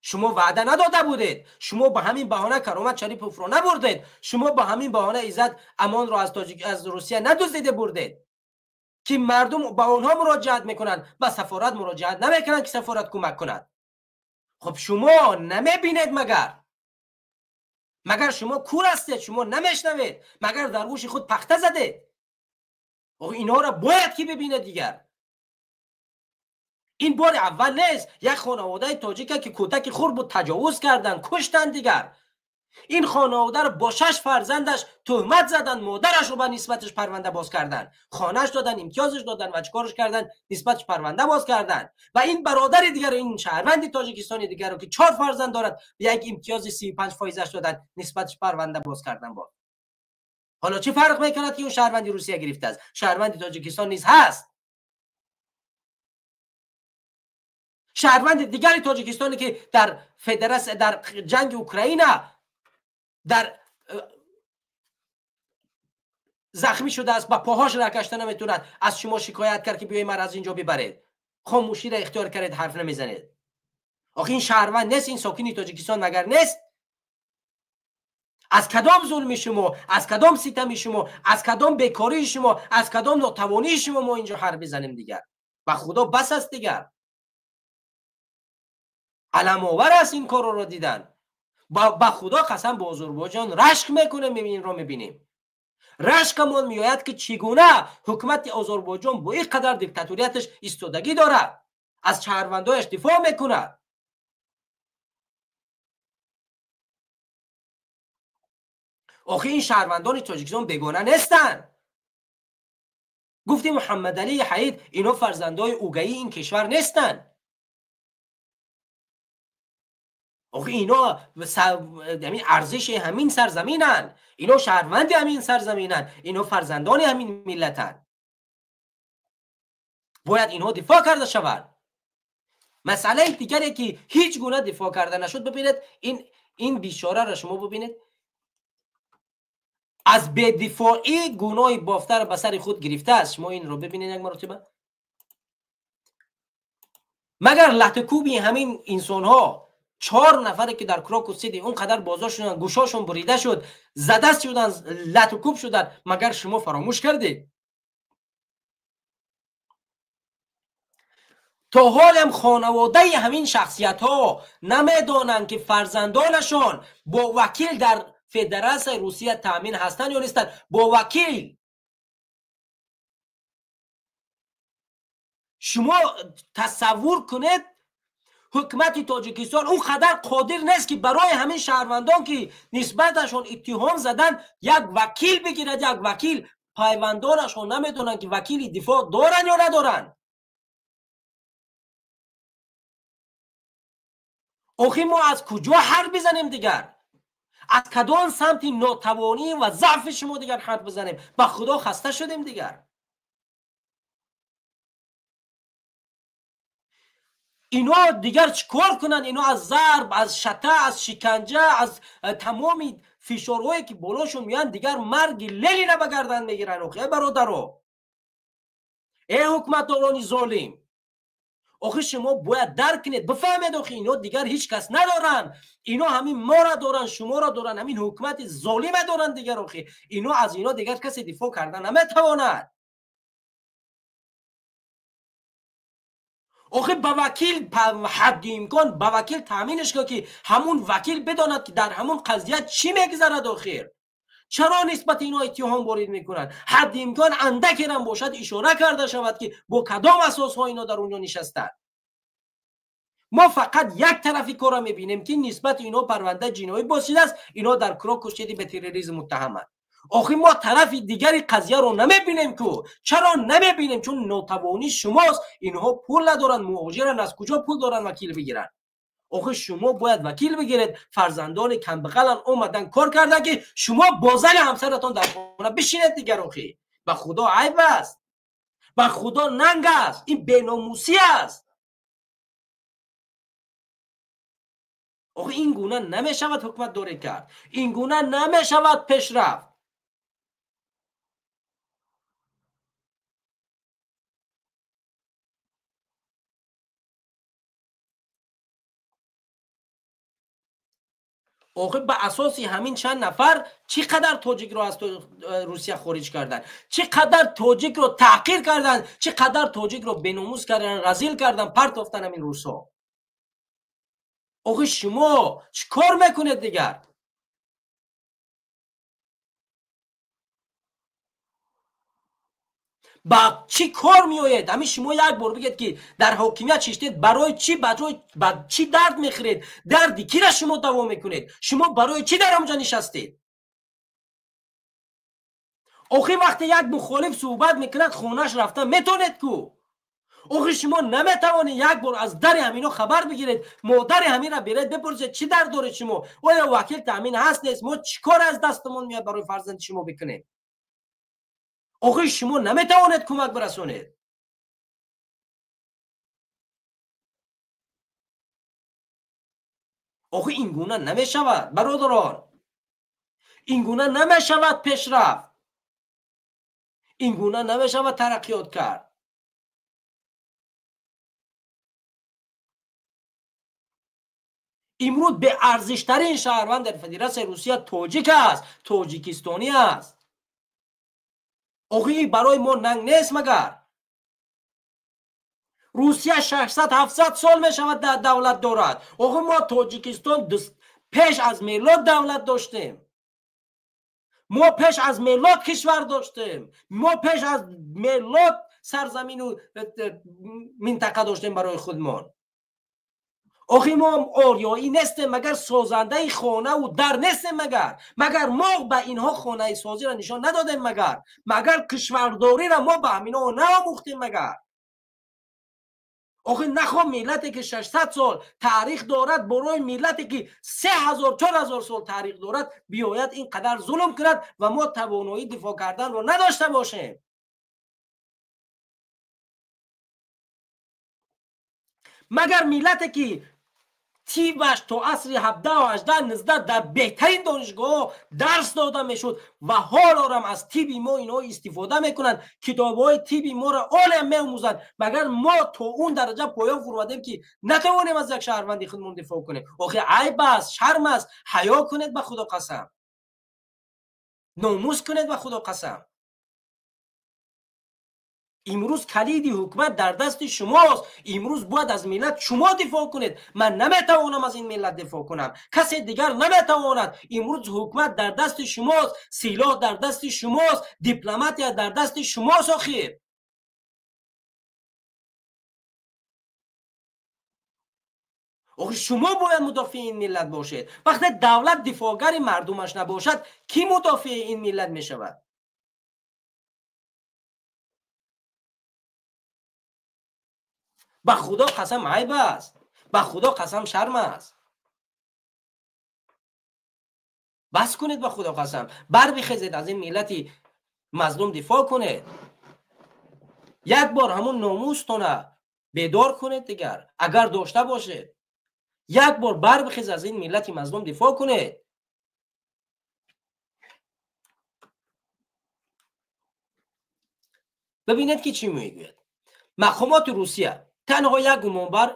Шумо ваъда надода будед. Шумо ба ҳамин баҳона Каромат Шариповро набурдед. Шумо ба ҳамин баҳона Иззат Амонро аз Русия надуздида бурдед, ки мардум ба онҳо муроҷиат мекунанд, ба сафорат муроҷиат намекунанд, ки сафорат кӯмак кунад. Хуб, шумо намебинед магар? Магар шумо кур ҳастед? Шумо намешнавед? Магар дар гӯши худ пахта задед? Инҳоро бояд ки бибинед дигар. Ин бори аввал нест. Як хонаводаи тоҷика, ки кӯдаки хурд буд, таҷовуз карданд, куштанд дигар. Ин хонаводаро бо 6 фарзандаш туҳмат заданд, модарашро ба нисбаташ парванда боз карданд, хонаш доданд, имтиёзаш доданд ва чикораш карданд, нисбаташ парванда боз карданд. Ва ин бародари дигарро, ин шаҳрванди тоҷикистони дигарро, ки 4 фарзанд дорад, як имтиёзи 35%-аш доданд, нисбаташ парванда боз карданд. Боз ҳоло чӣ фарқ мекунад, ки ӯ шаҳрванди Русия гирифтааст? Шаҳрванди Тоҷикистон низ ҳаст. Шаҳрванди дигари тоҷикистоне, ки дар федератсия, дар ҷанги Украина дар захмӣ шудааст, ба поҳош ракашта наметавонад, аз шумо шикоят кард, ки биёед мара аз инҷо бибаред. Хомӯширо ихтиёр кардед, ҳарф намезанед. Охи ин шаҳрванд нест? Ин сокини Тоҷикистон магар нест? Аз кадом зулми шумо, аз кадом ситами шумо, аз кадом бекории шумо, аз кадом нотавонии шумо мо инҷо ҳарф бизанем дигар? Ба худо бас аст дигар. Аламовар аст ин корро дидан. Ба худо қасам, ба Озарбойҷон рашк мекунем, инро мебинем. Рашкамон меояд, ки чӣ гуна ҳукумати Озарбойҷон бо ин қадар диктаторияташ истодагӣ дорад, аз шаҳрвандояш дифоъ мекунад. Охи ин шаҳрвандони Тоҷикистон бегона нестанд. Гуфти Муҳаммадалии Ҳаид, ино фарзандои угаи ин кишвар нестанд. Охи ино арзиши ҳамин сарзаминанд, ино шаҳрванди ҳамин сарзаминанд, ино фарзандони ҳамин миллатанд. Бояд инҳо дифоъ карда шаванд. Масъалаи дигаре ки ҳеҷ гуна дифоъ карда нашуд, бибинед, ин бечораро шумо бибинед, аз бедифоӣ гуноҳи бофтаро ба сари худ гирифтааст. Шумо инро бибинед як маротиба. Магар латукӯби ҳамин инсонҳо, 4 нафаре ки дар Крокус Сити он қадар боздошт шуданд, гӯшошон бурида шуд, зада шуданд, латукӯб шуданд, магар шумо фаромӯш кардед? То ҳолам хонаводаи ҳамин шахсиятҳо намедонанд, ки фарзандонашон бо вакил дар Федератсияи Русия таъмин ҳастанд ё нестанд. Бо вакил. Шумо тасаввур кунед, ҳукумати Тоҷикистон он қадар қодир нест, ки барои ҳамин шаҳрвандон, ки нисбаташон иттиҳом заданд, як вакил бигирад. Як вакил. Пайвандонашон намедонанд, ки вакили дифоъ доранд ё надоранд. Охи мо аз куҷо ҳарф бизанем дигар? Аз кадом самти нотавонӣ ва заъфи шумо дигар ҳарф бизанем? Ба Худо хаста шудем дигар. Ино дигар чӣ кор кунанд? Ино аз зарб, аз шата, аз шиканҷа, аз тамоми фишорҳое ки болошон меоянд, дигар марги Ленина ба гардан мегиранд. Охи э бародаро, э ҳукуматдорони золим, охи шумо бояд дарк кунед, бифаҳмед, охи ино дигар ҳеҷ кас надоранд. Ино ҳамин мора доранд, шуморо доранд, ҳамин ҳукумати золима доранд дигар. Охи ино аз ино дигар касе дифоъ карда наметавонад. Охи ба вакил ҳадди имкон ба вакил таъминаш кун, ки ҳамун вакил бидонад, ки дар ҳамун қазия чӣ мегузарад. Охир чаро нисбати ино иттиҳом ворид мекунанд? Ҳадди имкон андакерам бошад ишора карда шавад, ки бо кадом асосҳо ино дар унҷо нишастанд. Мо фақат як тарафи корро мебинем, ки нисбати ино парвандаи ҷиноӣ боз шудааст, ино дар Крокус Сити ба терроризм муттаҳаманд. Охи мо тарафи дигари қазияро намебинем ку. Чаро намебинем? Чун нотавонии шумост. Инҳо пул надоранд, муҳоҷиранд, аз куҷо пул доранд вакил бигиранд? Охи шумо бояд вакил бигиред. Фарзандони камбағалан омадан кор кардан, ки шумо бо зани ҳамсаратон дар хона бишинед дигар. Охи ба Худо айб аст, ба Худо нанг аст, ин беномусӣ аст. Охи ин гуна намешавад ҳукуматдорӣ кард, ин гуна намешавад пешрафт. Охи ба асоси ҳамин чанд нафар чӣ қадар тоҷикро аз Русия хориҷ карданд, чӣ қадар тоҷикро таҳқир карданд, чӣ қадар тоҷикро беномус карданд, разил карданд, партофтанд ҳамин русҳо. Охи шумо чӣ кор мекунед дигар? Ба чӣ кор меоед? Ҳамин шумо як бор бигед, ки дар ҳокимият шиштед, барои чӣ, ба чӣ дард мехӯред? Дарди кира шумо даво мекунед? Шумо барои чӣ дар ҳамҷо нишастед? Охи вақте як мухолиф суҳбат мекунад, хонаш рафта метонед ку. Охи шумо наметавонед як бор аз дари ҳамино хабар бигиред, модари ҳаминро биред бипурсед, чӣ дард доред шумо? Оё вакил таъмин ҳаст нест? Мо чӣ кор аз дастамон меояд барои фарзанди шумо бикунем? Охи шумо наметавонед кӯмак бирасонед. Охи ин гуна намешавад, бародарон, ин гуна намешавад пешрафт, ин гуна намешавад тараққиёт кард. Имрӯз беарзиштарин шаҳрванд дар Федератсияи Русия тоҷик аст, тоҷикистонӣ аст. Охи барои мо нанг нест магар? Русия 600-700 сол мешавад давлат дорад. Охи мо Тоҷикистон пеш аз мелод давлат доштем. Мо пеш аз мелод кишвар доштем, мо пеш аз мелод сарзамину минтақа доштем барои худмон. Охи мо ориёӣ нестем, магар созандаи хонаву дар нестем, магар мо ба инҳо хонаи созиро нишон надодем, магар кишвардориро мо ба ҳаминҳо наомӯхтем, магар охи нахо миллате ки 600 сол таърих дорад, барои миллате ки 3000 4000 сол таърих дорад биёяд ин қадар зулм кунад ва мо тавоноии дифоъ карданро надошта бошем. Магар миллате ки тибаш то асри 17, 18, 19 дар беҳтарин донишгоҳҳо дарс дода мешуд ва ҳолорам аз тиби мо инҳо истифода мекунанд, китобҳои тиби моро олиам меомӯзанд, магар мо то он дараҷа поён фуромадем ки натавонем аз як шаҳрванди худмон дифоъ кунем? Охи айб аст, шарм аст. Ҳаё кунед ба Худо қасам, номус кунед ба Худо қасам. Имрӯз калиди ҳукумат дар дасти шумост. Имрӯз бояд аз миллат шумо дифоъ кунед. Ман наметавонам аз ин миллат дифоъ кунам, касе дигар наметавонад. Имрӯз ҳукумат дар дасти шумост, силоҳ дар дасти шумост, дипломатия дар дасти шумост. Охир охир шумо бояд мудофии ин миллат бошед. Вақте давлат дифоъгари мардумаш набошад, кӣ мудофии ин миллат мешавад? Ба Худо қасам айб аст, ба Худо қасам шарм аст. Бас кунед ба Худо қасам, барбихезед, аз ин миллати мазлум дифоъ кунед. Як бор ҳамун номустона бедор кунед дигар, агар дошта бошед. Як бор барбихез, аз ин миллати мазлум дифоъ кунед. Бибинед ки чӣ мегӯяд. Мақомоти Русия танҳо як гумонбар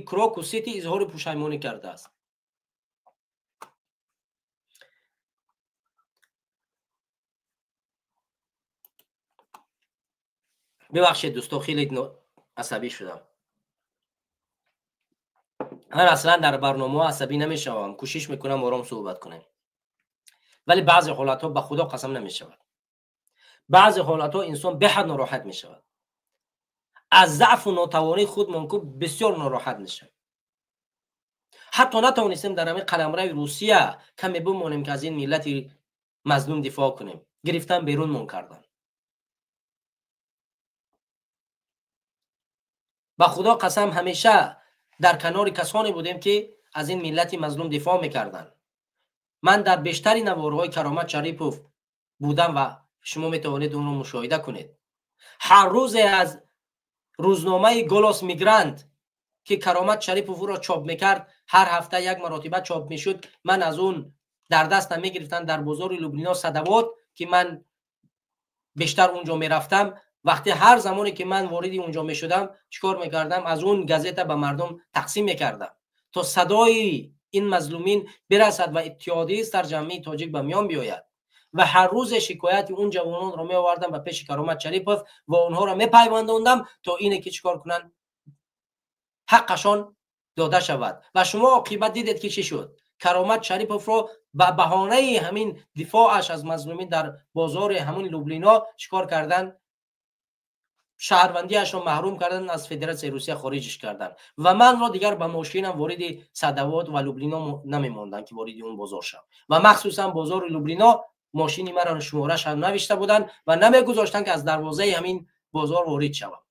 Крокус Сити изҳори пушаймонӣ кардааст. Бибахшед дӯсто, хеле асабӣ шудам. Ман аслан дар барномаҳо асабӣ намешавам, кӯшиш мекунам ором суҳбат кунем, вале баъзе ҳолатҳо ба Худо қасам намешавад. Баъзе ҳолатҳо инсон беҳад нороҳат мешавад. Аз заъфу нотавонии худ мумкин бисёр нороҳат мешавад. Ҳатто натавонистем дар ҳамин қаламрави Русия каме бимонем ки аз ин миллати мазлум дифоъ кунем. Гирифтан берунмон кардан. Ба Худо қасам ҳамеша дар канори касоне будем ки аз ин миллати мазлум дифоъ мекарданд. Ман дар бештари наворҳои Каромат Шарипов будам ва шумо метавонед онро мушоҳида кунед. Ҳар рӯзе аз рӯзномаи Голос Мигрант ки Каромат Шарипов ӯро чоп мекард, ҳар ҳафта як маротиба чоп мешуд, ман аз он дар дастам мегирифтам дар бозори Люблино Садавод ки ман бештар унҷо мерафтам. Вақте ҳар замоне ки ман вориди унҷо мешудам, чикор мекардам? Аз он газета ба мардум тақсим мекардам то садои ин мазлумин бирасад ва иттиҳодии сарҷамъии тоҷик ба миён биёяд. Ва ҳар рӯзе шикояти он ҷавононро меовардам ба пеши Каромат Шарипов ва онҳоро мепайвандондам то ине ки чикор кунанд, ҳаққашон дода шавад. Ва шумо оқибат дидед ки чӣ шуд. Каромат Шариповро ба баҳонаи ҳамин дифоъаш аз мазлумин дар бозори ҳамун Люблино чикор карданд? Шаҳрвандиашро маҳрум кардан, аз Федератсияи Русия хориҷиш кардан ва манро дигар ба мошинам вориди Садавод ва Люблино намемонданд ки вориди он бозор шавам. Ва махсусан бозори Люблино мошини маро шумораш ҳам навишта буданд ва намегузоштанд ки аз дарвозаи ҳамин бозор ворид шавам.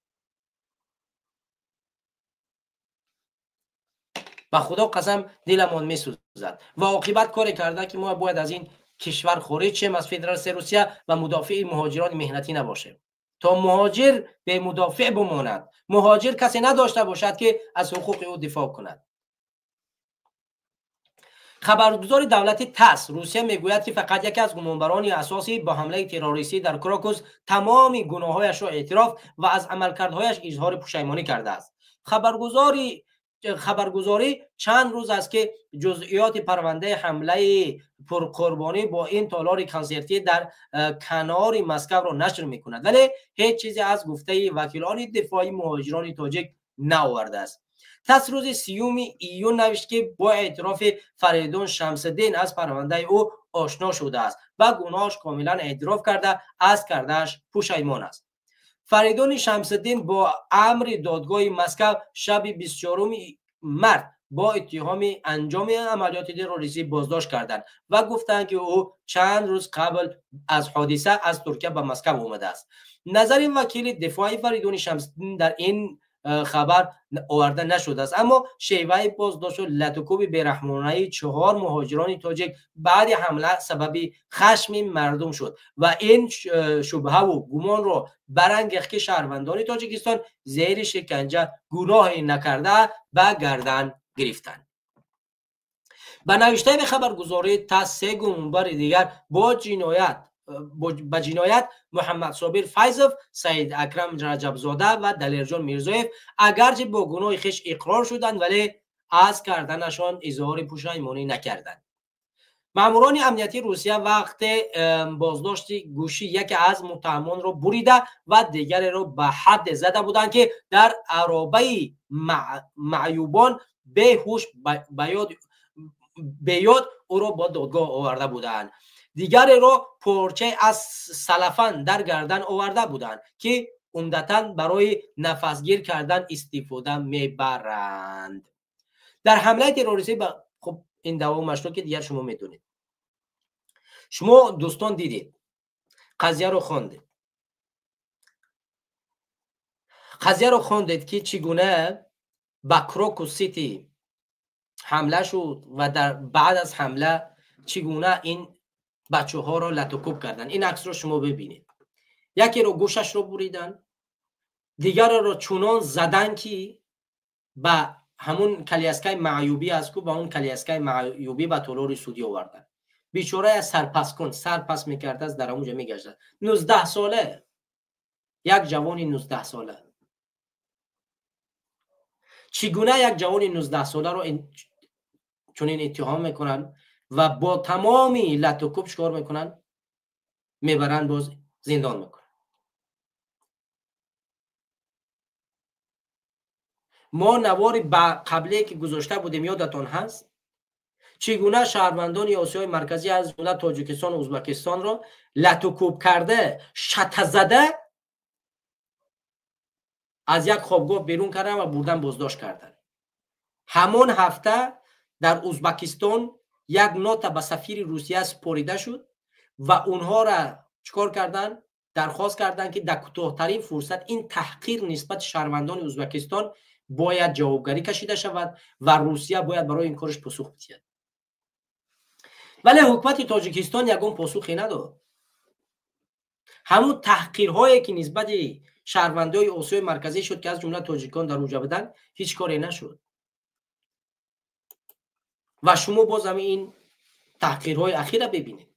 Ба Худо қасам диламон месӯзад. Ва оқибат коре карда ки мо бояд аз ин кишвар хориҷ шем, аз Федератсияи Русия, ва мудофии муҳоҷирони меҳнатӣ набошем, то муҳоҷир бемудофиъ бимонад, муҳоҷир касе надошта бошад ки аз ҳуқуқи ӯ дифоъ кунад. Хабаргузори давлати ТАСС Русия мегӯяд ки фақат яке аз гумонбарони асосӣ ба ҳамлаи террористӣ дар Крокус тамоми гуноҳҳояшро эътироф ва аз амалкардҳояш изҳори пушаймонӣ кардааст. Хабаргузорӣ чанд рӯз аст ки ҷузъиёти парвандаи ҳамлаи пурқурбонӣ бо ин толори консертӣ дар канори Москваро нашр мекунад, вале ҳеҷ чизе аз гуфтаи вакилони дифои муҳоҷирони тоҷик наовардааст. ТАСС рӯзи 30 июн навишт, ки бо эътирофи Фаридун Шамсиддин аз парвандаи ӯ ошно шудааст ва гуноҳаш комилан эътироф карда, аз кардааш пушаймон аст. Фаридуни Шамсиддин бо амри додгоҳи Москав шаби 24 март бо иттиҳоми анҷоми амалиёти террористӣ боздошт карданд ва гуфтанд, ки ӯ чанд рӯз қабл аз ҳодиса аз Туркия ба Москав омадааст. Назари вакили дифои Фаридуни Шамсиддин дар ин хабар оварда нашудааст, аммо шеваи боздошту латукӯби бераҳмонаи 4 муҳоҷирони тоҷик баъди ҳамла сабаби хашми мардум шуд ва ин шубҳаву гумонро барангехт, ки шаҳрвандони Тоҷикистон зери шиканҷа гуноҳе накарда ба гардан гирифтанд. Ба навиштаи хабаргузории ТАСС, се гумонбари дигар ба ҷиноят, Муҳаммадсобир Файзов, Саид Акрам Раҷабзода ва Далерҷон Мирзоев, агарчи бо гуноҳи хеш иқрор шуданд, вале аз карданашон изҳори пушаймонӣ накарданд. Маъмурони амниятии Русия вақте боздошти гӯши яке аз муттаҳамонро бурида ва дигареро ба ҳадде зада буданд, ки дар аробаи маъюбон беҳуш беёд ӯро ба додгоҳ оварда буданд. Дигареро порчае аз салафан дар гардан оварда буданд, ки умдатан барои нафасгир кардан истифода мебаранд. Дар ҳамлаи террористӣ, хуб, ин давомашро ки дигар шумо медонед. Шумо, дӯстон, дидед, қазияро хондед, қазияро хондед, ки чӣ гуна ба Крокус Сити ҳамла шуд ва дар баъд аз ҳамла чӣ гуна ин бачаҳоро латукӯб карданд. Ин аксро шумо бибинед. Якеро гӯшашро буриданд, дигареро чунон задан, ки ба ҳамун коляскаи маъюбӣ аст ку, ба он коляскаи маъюбӣ ба толори судӣ оварданд. Бечорая сарпаскун сарпас мекардааст, дар ҳамунҷо мегаштад. 19 сола, як ҷавони 19 сола. Чӣ гуна як ҷавони 19 соларо чунин иттиҳом мекунанд ва бо тамоми латукӯб чикор мекунанд? Мебаранд, боз зиндон мекунанд. Мо навори ба қабле ки гузошта будем, ёдатон ҳаст, чӣ гуна шаҳрвандони Осиёи Марказӣ, аз ҷумла Тоҷикистону Ӯзбекистонро латукӯб карда, шатазада аз як хобгоҳ берун кардан ва бурдан боздошт карданд. Ҳамон ҳафта дар Ӯзбекистон як нота ба сафири Русия супорида шуд ва онҳоро чикор карданд? Дархост карданд, ки дар кӯтоҳтарин фурсат ин таҳқир нисбати шаҳрвандони Ӯзбекистон бояд ҷавобгарӣ кашида шавад ва Русия бояд барои ин кораш посух бидиҳад. Вале ҳукумати Тоҷикистон ягон посухе надод. Ҳамун таҳқирҳое, ки нисбати шаҳрвандои Осиёи Марказӣ шуд, ки аз ҷумла тоҷикон дар уҷа буданд, ҳеҷ коре нашуд. Ва шумо боз ҳами ин таҳқирҳои ахира бибинед.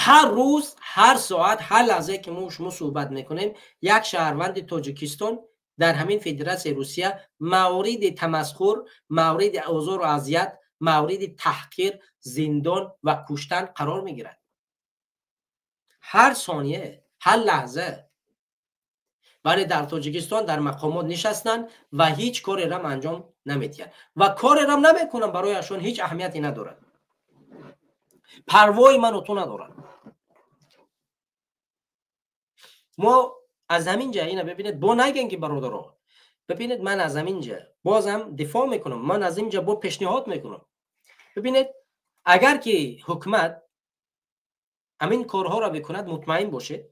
Ҳар рӯз, ҳар соат, ҳар лаҳзае, ки мо шумо суҳбат мекунем, як шаҳрванди Тоҷикистон дар ҳамин Федератсияи Русия мавриди тамасхур, мавриди озору азият, мавриди таҳқир, зиндон ва куштан қарор мегирад. Ҳар сония, ҳар лаҳза. Вале дар Тоҷикистон дар мақомот нишастанд ва ҳеҷ корерам анҷом намедиҳанд ва корерам намекунанд. Барояшон ҳеҷ аҳамияте надорад, парвои ману ту надоранд. Мо аз ҳамин ҷа ина бибинед, бо нагем, ки бародаро, бибинед, ман аз ҳамин ҷа бозам дифоъ мекунам, ман аз ин ҷа бо пешниҳод мекунам. Бибинед, агар ки ҳукумат ҳамин корҳоро бикунад, мутмаин бошед,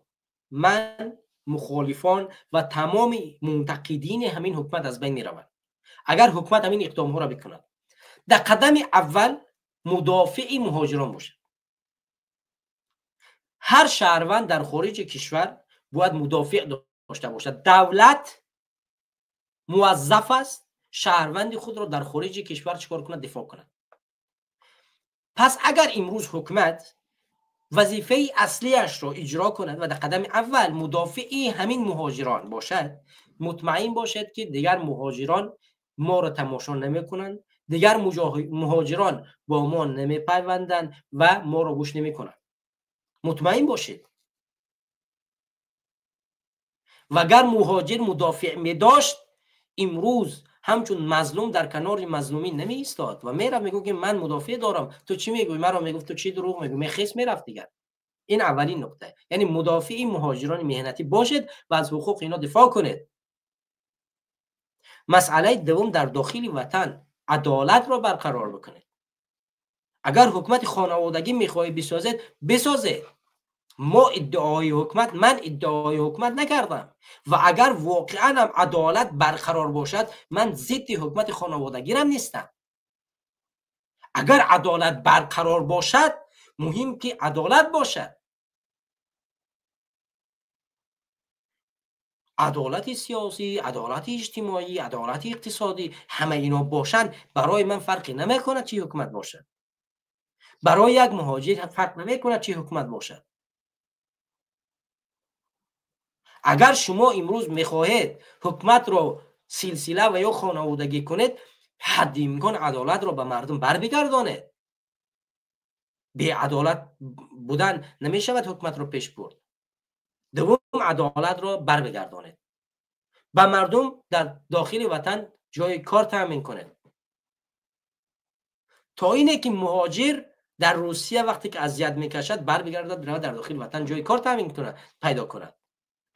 ман, мухолифон ва тамоми мунтақидини ҳамин ҳукумат аз байн мераванд. Агар ҳукумат ҳамин иқдомҳоро бикунад, дар қадами аввал мудофии муҳоҷирон бошад. Ҳар шаҳрванд дар хориҷи кишвар бояд мудофиъ дошта бошад. Давлат муваззаф аст шаҳрванди худро дар хориҷи кишвар чӣ кор кунад? Дифоъ кунад. Пас агар имрӯз ҳукумат вазифаи аслиашро иҷро кунад ва дар қадами аввал мудофии ҳамин муҳоҷирон бошад, мутмаин бошед, ки дигар муҳоҷирон моро тамошо намекунанд, дигар муҳоҷирон бо мо намепайванданд ва моро гӯш намекунанд. Мутмаин бошед. Ва агар муҳоҷир мудофиъ медошт, имрӯз ҳамчун мазлум дар канори мазлумин намеистод ва мерафт, мегуфт ки ман мудофиъ дорам, ту чӣ мегӯӣ? Маро мегуфт ту чӣ дурӯғ мегӯӣ? Мехест мерафт дигар. Ин аввалин нуқта, яъне мудофии муҳоҷирони меҳнатӣ бошед ва аз ҳуқуқи инҳо дифоъ кунед. Масъалаи дуввум, дар дохили ватан адолатро барқарор бикунед. Агар ҳукумати хонаводагӣ мехоҳед бисозед, бисозед. Мо иддаои ҳукумат, ман иддаои ҳукумат накардам ва агар воқеан ҳам адолат барқарор бошад, ман зидди ҳукумати хонаводагирам нестам. Агар адолат барқарор бошад, муҳим ки адолат бошад. Адолати сиёсӣ, адолати иҷтимоӣ, адолати иқтисодӣ, ҳама ино бошанд, барои ман фарқе намекунад чӣ ҳукумат бошад. Барои як муҳоҷир фарқ намекунад чӣ ҳукумат бошад. Агар шумо имрӯз мехоҳед ҳукуматро силсила ва ё хонаводагӣ кунед, ҳадди имкон адолатро ба мардум барбигардонед. Беадолат будан намешавад ҳукуматро пеш бурд. Дуввум, адолатро барбигардонед. Ба мардум дар дохили ватан ҷои кор таъмин кунед. То ине ки муҳоҷир дар Русия вақте ки азият мекашад, барбигардад, биравад дар дохили ватан ҷои кор таъмин кунад, пайдо кунад.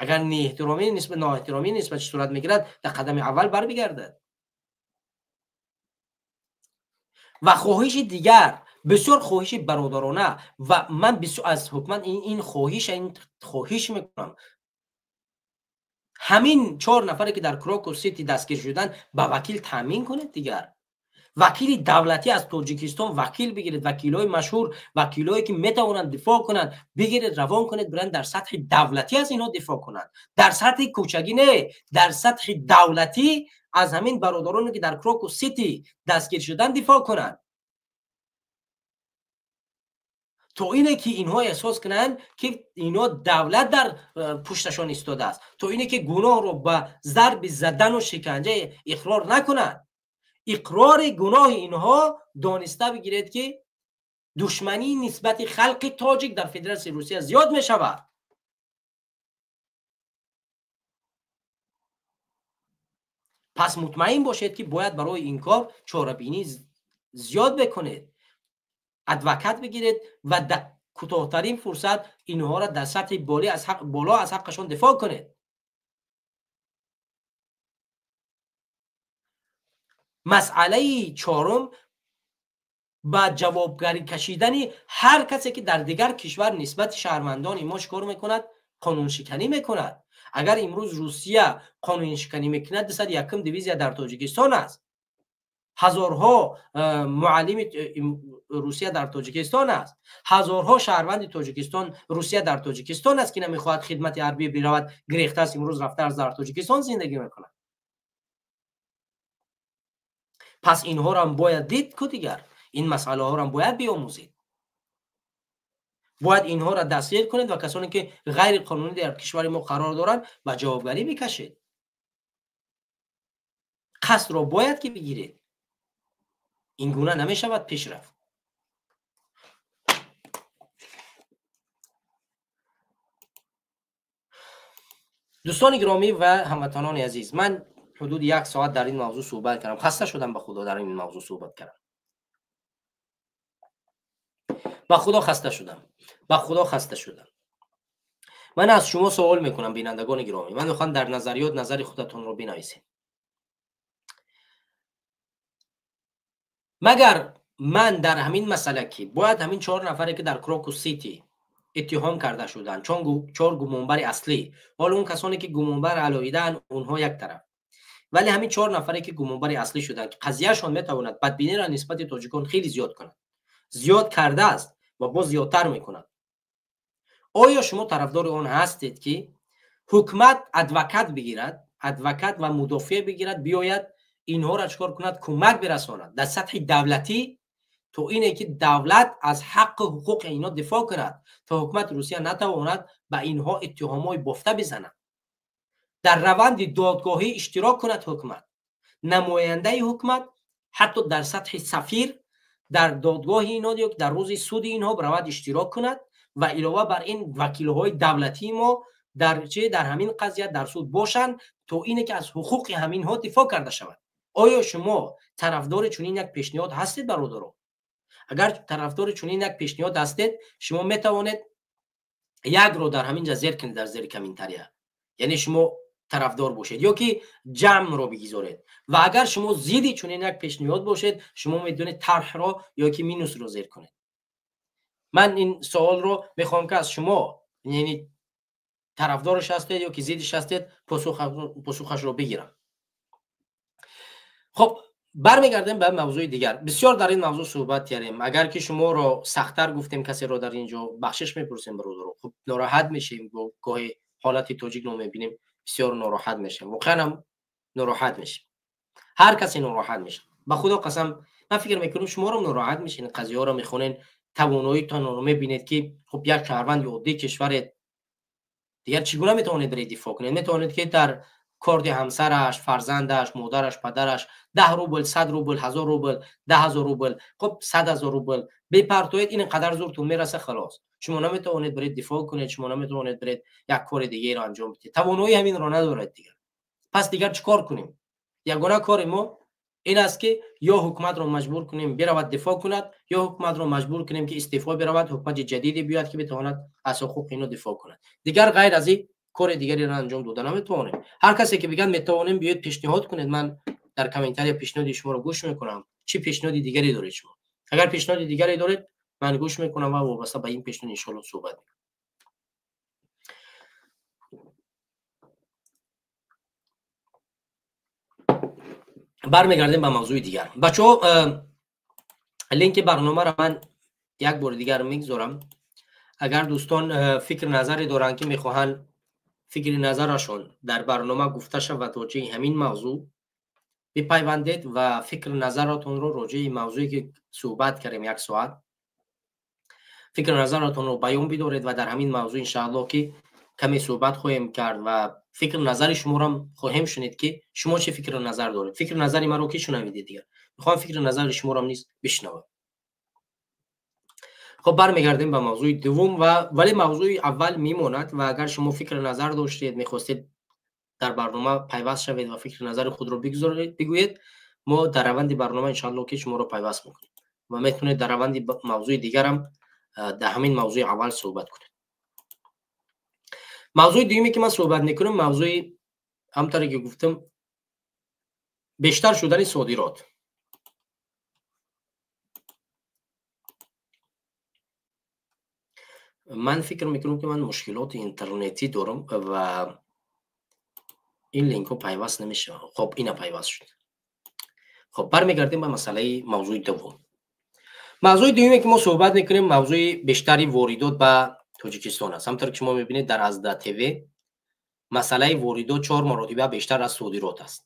Агар неэҳтиромӣ нисбат ноэҳтиромӣ нисбат сурат мегирад, дар қадами аввал барбигардад. Ва хоҳиши дигар, бисёр хоҳиши бародарона, ва ман бисёр аз ҳукумат ин хоҳиш, ин хоҳиш мекунам, ҳамин 4 нафаре ки дар Крокус Сити дастгир шуданд, ба вакил таъмин кунед. Дигар вакили давлатӣ аз Тоҷикистон вакил бигиред, вакилҳои машҳур, вакилҳое ки метавонанд дифоъ кунанд, бигиред, равон кунед, биранд дар сатҳи давлатӣ аз инҳо дифоъ кунанд. Дар сатҳи кӯчагӣ не, дар сатҳи давлатӣ аз ҳамин бародароне ки дар Крокус Сити дастгир шуданд дифоъ кунанд, то ине ки инҳо эҳсос кунанд ки инҳо давлат дар пушташон истодааст, то ине ки гуноҳро ба зарби задану шиканҷа иқрор накунанд. Иқрори гуноҳи инҳо дониста бигиред ки душманӣ нисбати халқи тоҷик дар Федератсияи Русия зиёд мешавад. Пас мутмаин бошед ки бояд барои ин кор чорабинӣ зиёд бикунед, адвокат бигиред ва дар кӯтоҳтарин фурсат инҳоро дар сатҳи боло аз ҳаққашон дифоъ кунед. Масъалаи чорум, ба ҷавобгарӣ кашидани ҳар касе ки дар дигар кишвар нисбати шаҳрвандони мо чикор мекунад, қонуншиканӣ мекунад. Агар имрӯз Русия қонуншиканӣ мекунад, 201 дивизия дар Тоҷикистон аст, ҳазорҳо муаллими Русия дар Тоҷикистон аст, ҳазорҳо шаҳрванди Тоҷикистон Русия дар Тоҷикистон аст ки намехоҳад хидмати ҳарбӣ биравад, гирехта аст, имрӯз рафта аст дар Тоҷикистон зиндагӣ мекунад. Пас инҳоро ҳам бояд дид ку дигар, ин масъалаҳоро ҳам бояд биомӯзед. Бояд инҳоро дастгир кунед ва касоне ки ғайриқонунӣ дар кишвари мо қарор доранд ба ҷавобгарӣ бикашед. Қасдро бояд ки бигиред. Ин гуна намешавад пешрафт. Дӯстони гиромӣ ва ҳамватанони азиз, ман ҳудуди 1 соат дар ин мавзӯъ суҳбат кардам. Хаста шудам ба худо дар ин мавзӯъ суҳбат кардам. Ба худо хаста шудам. Ба худо хаста шудам. Ман аз шумо савол мекунам, бинандагони гиромӣ. Ман мехоҳам дар назариёт назари худатонро бинависед. Магар ман дар ҳамин масъала ки бояд ҳамин 4 нафаре ки дар Крокус Сити иттиҳом карда шуданд, 4 гумонбари аслӣ, ҳоло он касоне ки гумонбар алоҳидаанд, онҳо як тараф, вале ҳамин 4 нафаре ки гумонбари аслӣ шуданд, ки қазияшон метавонад бадбиниро нисбати тоҷикон хеле зиёд кунад, зиёд кардааст ва боз зиёдтар мекунад. Оё шумо тарафдори он ҳастед ки ҳукумат адвокат бигирад, адвокат ва мудофиа бигирад, биёяд инҳоро чикор кунад, кӯмак бирасонад дар сатҳи давлатӣ, то ине ки давлат аз ҳаққу ҳуқуқи инҳо дифоъ кунад, то ҳукумати Русия натавонад ба инҳо иттиҳомҳои бофта бизанад, дар раванди додгоҳӣ иштирок кунад ҳукумат, намояндаи ҳукумат ҳатто дар сатҳи сафир дар додгоҳи инҳо ё дар рӯзи суди инҳо равад иштирок кунад ва илова бар ин вакилҳои давлатии мо дар ҳамин қазия дар суд бошанд, то ине ки аз ҳуқуқи ҳаминҳо дифоъ карда шавад. Оё шумо тарафдори чунин як пешниҳод ҳастед, бародаро? Агар тарафдори чунин як пешниҳод ҳастед, шумо метавонед якро дар ҳамин ҷа зер кунед, дар зери комментария, яъне шумо тарафдор бошед, ё ки ҷамъро бигизоред. Ва агар шумо зидди чунин як пешниҳод бошед, шумо метавонед тарҳро ё ки минусро зер кунед. Ман ин суолро мехоҳам ки аз шумо, яъне тарафдораш ҳастед ё ки зиддиш ҳастед, посухашро бигирам. Хоб, бармегардем ба мавзӯи дигар. Бисёр дар ин мавзӯъ суҳбат кардем. Агар ки шуморо сахттар гуфтем, касеро дар ин ҷо бахшиш мепурсем, бародаро. Хуб, нороҳат мешем, гоҳе ҳолати тоҷикро мебинем, бисёр нороҳат мешем, воқеан ҳам нороҳат мешем. Ҳар касе нороҳат мешавад, ба Худо қасам. Ман фикр мекунам, шуморо нороҳат мешед, қазияҳоро мехонед, тавоноитонро мебинед, ки хуб, як шаҳрванди оддии кишваред, дигар чӣ гуна метавонед баред дифоъ кунед? Метавонед ки дар корди ҳамсараш, фарзандаш, модараш, падараш 10 рубл, 100 рубл, 1000 рубл, 10 000 рубл, хуб, 100 000 рубл бепартоед, ин қадар зуртон мераса, халос. Шумо наметавонед баред дифоъ кунед, шумо наметавонед баред як кори дигареро анҷом бидиҳед, тавоноии ҳаминро надоред дигар. Пас дигар чӣ кор кунем? Ягона кори мо ин аст, ки ё ҳукуматро маҷбур кунем биравад дифоъ кунад, ё ҳукуматро маҷбур кунем ки истеъфо биравад, ҳукумати ҷадиде биёяд, ки битавонад аз ҳуқуқи ино дифоъ кунад. Дигар ғайр аз ин кори дигареро анҷом дода наметавонем. Ҳар касе ки бигӯяд метавонем, биёед пешниҳод кунед. Ман дар комментария пешниҳоди шуморо гӯш мекунам. Чӣ пешниҳоди дигаре доред шумо? Агар пешниҳоди дигаре доред, ман гӯш мекунам ва вобаста ба ин пешниҳод иншоалло суҳбат мекунам. Бармегардем ба мавзӯи дигар. Бачаҳо, линки барномаро ман як бори дигар мегузорам. Агар дӯстон фикр назаре доранд, ки мехоҳанд фикри назарашон дар барнома гуфта шавад роҷеи ҳамин мавзӯъ, бипайвандед ва фикри назаратонро роҷеи мавзӯе, ки суҳбат кардем як соат, фикри назаратонро баён бидоред. Ва дар ҳамин мавзӯъ иншааллоҳ ки каме суҳбат хоҳем кард ва фикри назари шуморо хоҳем шунид, ки шумо чӣ фикру назар доред. Фикри назари маро ки шунавидед, дигар мехоҳам фикри назари шуморо низ бишнавам. Хоб, бармегардем ба мавзӯи дуввум, ва вале мавзӯи аввал мемонад. Ва агар шумо фикри назар доштед, мехостед дар барнома пайваст шавед ва фикри назари худро бигӯед, мо дар раванди барнома иншаалло ки шуморо пайваст мекунем ва метавонед дар раванди мавзӯи дигарам дар ҳамин мавзӯи аввал суҳбат кунед. Мавзӯи дуюме, ки ман суҳбат мекунам, мавзӯи, ҳамтаре ки гуфтам, бештар шудани содирот. Ман фикр мекунам, ки ман мушкилоти интернетӣ дорам ва ин линкҳо пайваст намешаванд. Хоб, ина пайваст шуд. Хоб, бармегардем ба масъалаи мавзӯи дуввум. Мавзӯи дуюме, ки мо суҳбат мекунем, мавзӯи бештари воридот ба Тоҷикистон аст. Ҳамтор ки шумо мебинед, дар Азда ТВ масъалаи воридот чор маротиба бештар аз содирот аст.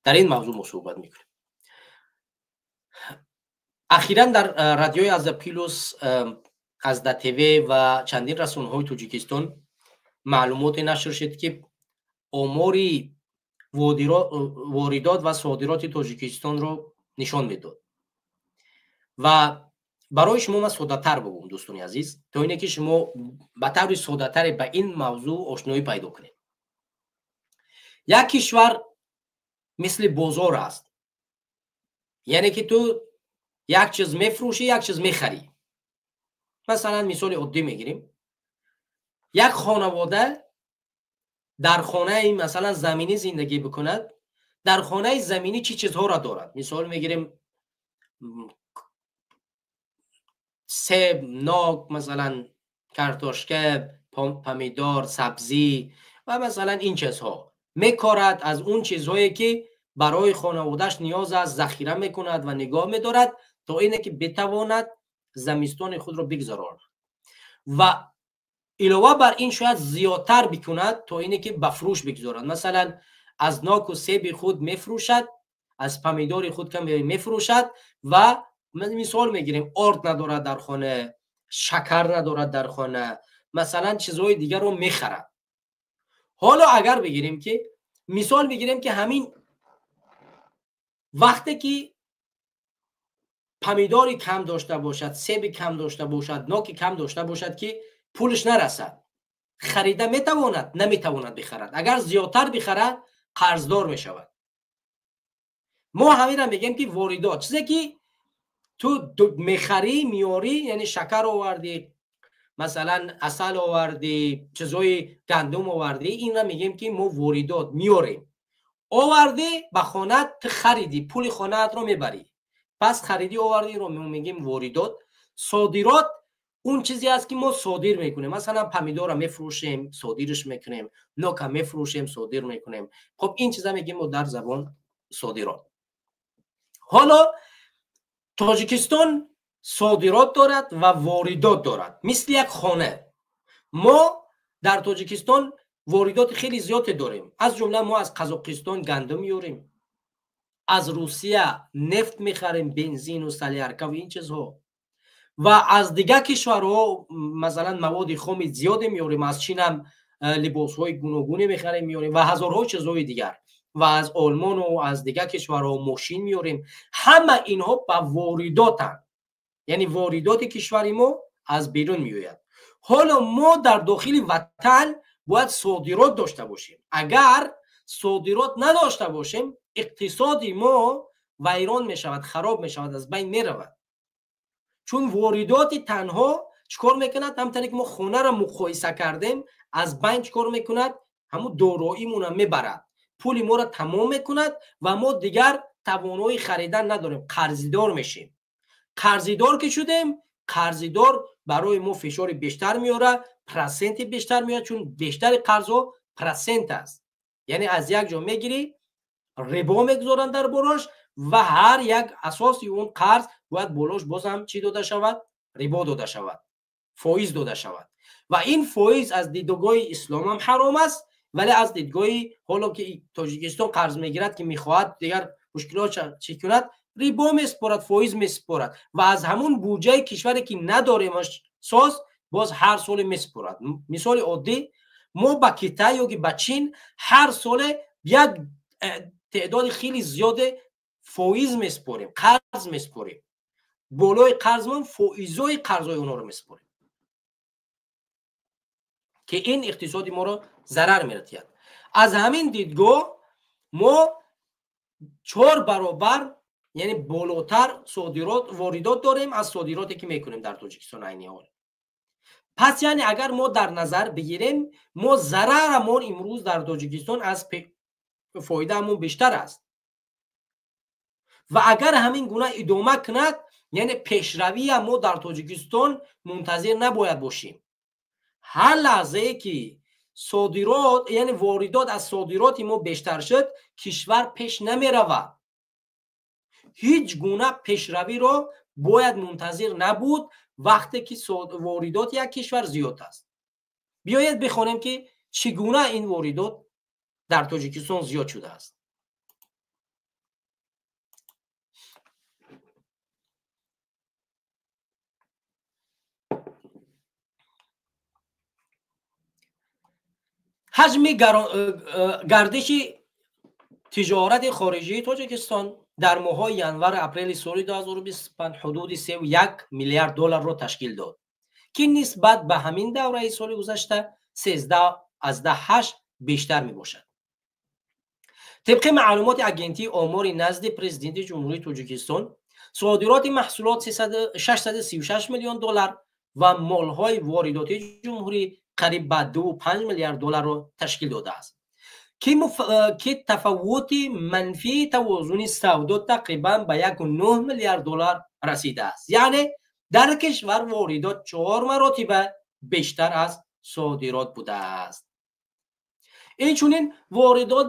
Дар ин мавзӯъ мо суҳбат мекунем. Ахиран дар радиои Азда Плюс, Азда ТВ ва чандин расонаҳои Тоҷикистон маълумоте нашр шуд, ки омори воридот ва содироти Тоҷикистонро нишон медод. Ва барои шумо ман соддатар бигӯм, дӯстони азиз, то ине ки шумо ба таври соддатаре ба ин мавзӯъ ошноӣ пайдо кунед. Як кишвар мисли бозор аст, яъне ки ту як чиз мефурӯшӣ, як чиз мехарӣ. Масалан, мисоли оддӣ мегирем: як хонавода дар хонаи, масалан, заминӣ зиндагӣ бикунад. Дар хонаи заминӣ чӣ чизҳоро дорад? Мисол мегирем: себ, нок, масалан, картошка, помидор, сабзӣ ва масалан ин чизҳо мекорад. Аз он чизҳое, ки барои хонаводааш ниёз аст, захира мекунад ва нигоҳ медорад, то ине ки битавонад замистони худро бигзаронад. Ва илова бар ин шояд зиёдтар бикунад, то ине ки ба фурӯш бигзорад. Масалан, аз ноку себи худ мефурӯшад, аз помидори худ каме мефурӯшад. Ва мисол мегирем, орд надорад дар хона, шакар надорад дар хона, масалан, чизҳои дигарро мехарад. Ҳоло агар бигирем, ки мисол бигирем, ки ҳамин вақте ки помидори кам дошта бошад, себи кам дошта бошад, ноки кам дошта бошад, ки пулш нарасад, харида метавонад? Наметавонад бихарад. Агар зиёдтар бихарад, қарздор мешавад. Мо ҳаминро мегӯем ки воридот чизе ки ту мехарӣ, меорӣ, яъне шакар овардӣ, масалан асал овардӣ, чизҳои гандум овардӣ, инро мегӯем ки мо воридот меорем. Овардӣ ба хонаат, ту харидӣ, пули хонаатро мебарӣ, пас харидӣ овардӣ, инро мо мегӯем воридот. Содирот он чизе аст ки мо содир мекунем. Масалан помидорро мефурӯшем, содирш мекунем, нока мефурӯшем, содир мекунем. Хоб ин чиза мегӯем мо дар забон содирот. Ҳоло Тоҷикистон содирот дорад ва воридот дорад, мисли як хона. Мо дар Тоҷикистон воридоти хеле зиёде дорем. Аз ҷумла мо аз Қазоқистон гандум меорем, аз Русия нефт мехарем, бензину солярка ва ин чизҳо, ва аз дигар кишварҳо масалан маводи хоми зиёде меорем, аз Чинам либосҳои гуногуне мехарем, меорем ва ҳазорҳо чизҳои дигар, ва аз Олмону аз дигар кишварҳо мошин меорем. Ҳама инҳо ба воридотанд, яъне воридоти кишвари мо аз берун меояд. Ҳоло мо дар дохили ватан бояд содирот дошта бошем. Агар содирот надошта бошем, иқтисоди мо вайрон мешавад, хароб мешавад, аз байн меравад. Чун воридоти танҳо чикор мекунад? Ҳамтаре ки мо хонаро муқоиса кардем, аз байн чикор мекунад? Ҳамун дороимонро мебарад, пули моро тамом мекунад ва мо дигар тавонои харидан надорем, қарзидор мешем. Қарзидор ки шудем, қарзидор барои мо фишори бештар меорад, проценти бештар меорад, чун бештари қарзҳо процент аст. Яъне аз як ҷо мегирӣ, рибо мегузоранд дар болош ва ҳар як асоси он қарз бояд болош бозам чӣ дода шавад? Рибо дода шавад, фоиз дода шавад. Ва ин фоиз аз дидгоҳи ислом ҳам ҳаром аст, вале аз дидгоҳи ҳоло ки Тоҷикистон қарз мегирад, ки мехоҳад дигар мушкилот чӣ кунад, рибо месупорад, фоиз месупорад ва аз ҳамун буҷаи кишваре ки надоремаш соз, боз ҳар соле месупорад. Мисоли оддӣ, мо ба Китай ё ки ба Чин ҳар соле як теъдоди хеле зиёде фоиз месупорем, қарз месупорем. Болои қарзмон фоизҳои қарзҳои онҳоро месупорем, ки ин иқтисоди моро зарар мерасонад. Аз ҳамин дидгоҳ мо 4 баробар, яъне болотар содирот воридот дорем аз содироте ки мекунем дар Тоҷикистон айни ҳол. Пас яъне агар мо дар назар бигирем, мо зарарамон имрӯз дар Тоҷикистон аз фоидаамон бештар аст. Ва агар ҳамин гуна идома кунад, яъне пешравия мо дар Тоҷикистон мунтазир набояд бошем. Ҳар лаҳзае ки содирот, яъне воридот аз содироти мо бештар шуд, кишвар пеш намеравад. Ҳеҷ гуна пешравиро бояд мунтазир набуд вақте ки воридоти як кишвар зиёд аст. Биёед бихонем ки чӣ гуна ин воридот дар Тоҷикистон зиёд шудааст. Ҳаҷми гардиши тиҷорати хориҷии Тоҷикистон дар моҳҳои январ апрели соли 2025 ҳудуди 3,1 миллиард долларро ташкил дод, ки нисбат ба ҳамин давраи соли гузашта 13,8 бештар мебошад. Тибқи маълумоти агентии омори назди президенти Ҷумҳурии Тоҷикистон, содироти маҳсулот 636 миллион доллар ва молҳои воридотии ҷумҳурӣ қариб ба 2,5 миллиард долларро ташкил додааст, ки тафовути манфии тавозуни савдо тақрибан ба 1,9 миллиард доллар расидааст. Яъне дар кишвар воридот 4 маротиба бештар аз содирот будааст. Инчунин воридот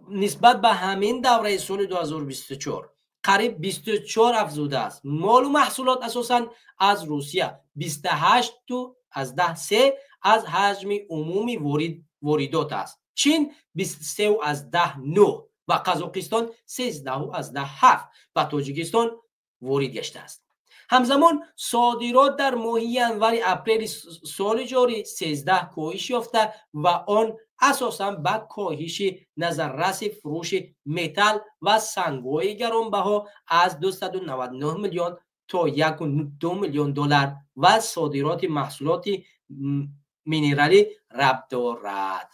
нисбат ба ҳамин давраи соли 2024 қариб 24 афзудааст. Молу маҳсулот асосан аз Русия 28,3 аз ҳаҷми умумии воридот аст. Чин 23,9 ва Қазоқистон 13,7 ба Тоҷикистон ворид гаштааст. Ҳамзамон содирот дар моҳи январи апрели соли ҷорӣ 13 коҳиш ёфта ва он асосан ба коҳиши назарраси фурӯши металл ва сангҳои гаронбаҳо аз 299 миллион то 1,2 миллион доллар ва содироти маҳсулоти минералӣ рабт дорад.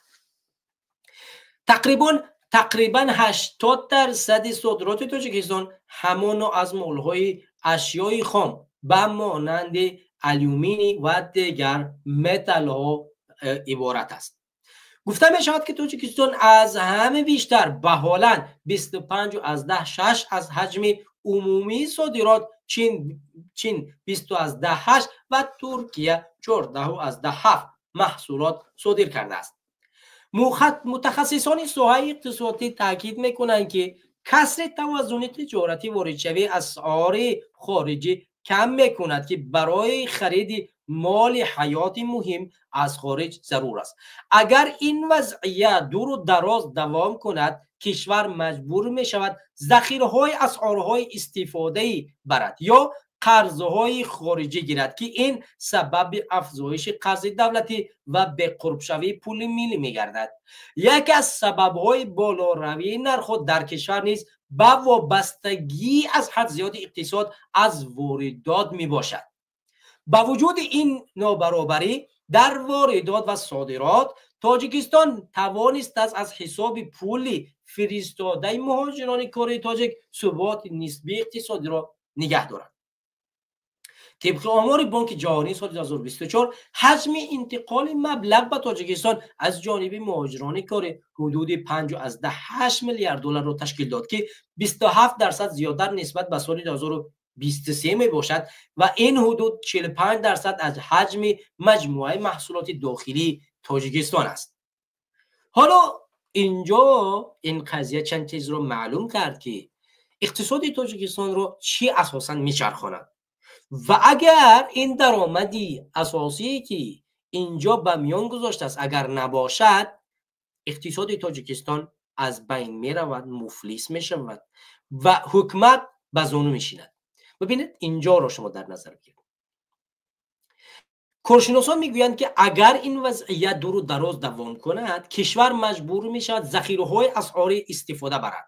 Тақрибан Тақрибан 80% содироти Тоҷикистон ҳамоно аз молҳои ашёи хом ба монанди алюминий ва дигар металлҳо иборат аст. Гуфта мешавад, ки Тоҷикистон аз ҳама бештар ба Ҳолланд 25,6 аз ҳаҷми умумии содирот, Чин 20,8 ва Туркия 14,7 маҳсулот содир кардааст. Мутахассисони соҳаи иқтисодӣ таъкид мекунанд, ки касри тавозуни тиҷоратӣ воридшавии асъори хориҷӣ кам мекунад, ки барои хариди моли ҳаёти муҳим аз хориҷ зарур аст. Агар ин вазъият дуру дароз давом кунад, кишвар маҷбур мешавад захираҳои асъорҳои истифодаи барад ё қарзҳои хориҷӣ гирад, ки ин сабаби афзоиши қарзи давлатӣ ва беқурбшавии пули миллӣ мегардад. Яке аз сабабҳои болоравии нархҳо дар кишвар низ ба вобастагии аз ҳад зиёди иқтисод аз воридот мебошад. Ба вуҷуди ин нобаробарӣ дар воридот ва содирот, Тоҷикистон тавонистааст аз ҳисоби пули фиристодаи муҳоҷирони кории тоҷик суботи нисбии иқтисодиро нигаҳ дорад. Тибқи омори Бонки Ҷаҳонӣ, соли 2024 ҳаҷми интиқоли маблағ ба Тоҷикистон аз ҷониби муҳоҷирони корӣ ҳудуди 5,8 миллиард долларро ташкил дод, ки 27% зиёдтар нисбат ба соли 2023 мебошад ва ин ҳудуд 45% аз ҳаҷми маҷмӯаи маҳсулоти дохилии Тоҷикистон аст. Ҳоло инҷо ин қазия чанд чизро маълум кард, ки иқтисоди Тоҷикистонро чӣ асосан мечархонад. Ва агар ин даромади асосие, ки инҷо ба миён гузоштааст, агар набошад, иқтисоди Тоҷикистон аз байн меравад, муфлис мешавад ва ҳукумат ба зону мешинад. Бибинед, инҷоро шумо дар назар бигиред. Коршиносон мегӯянд, ки агар ин вазъият дуру дароз давом кунад, кишвар маҷбур мешавад захираҳои асъорӣ истифода барад.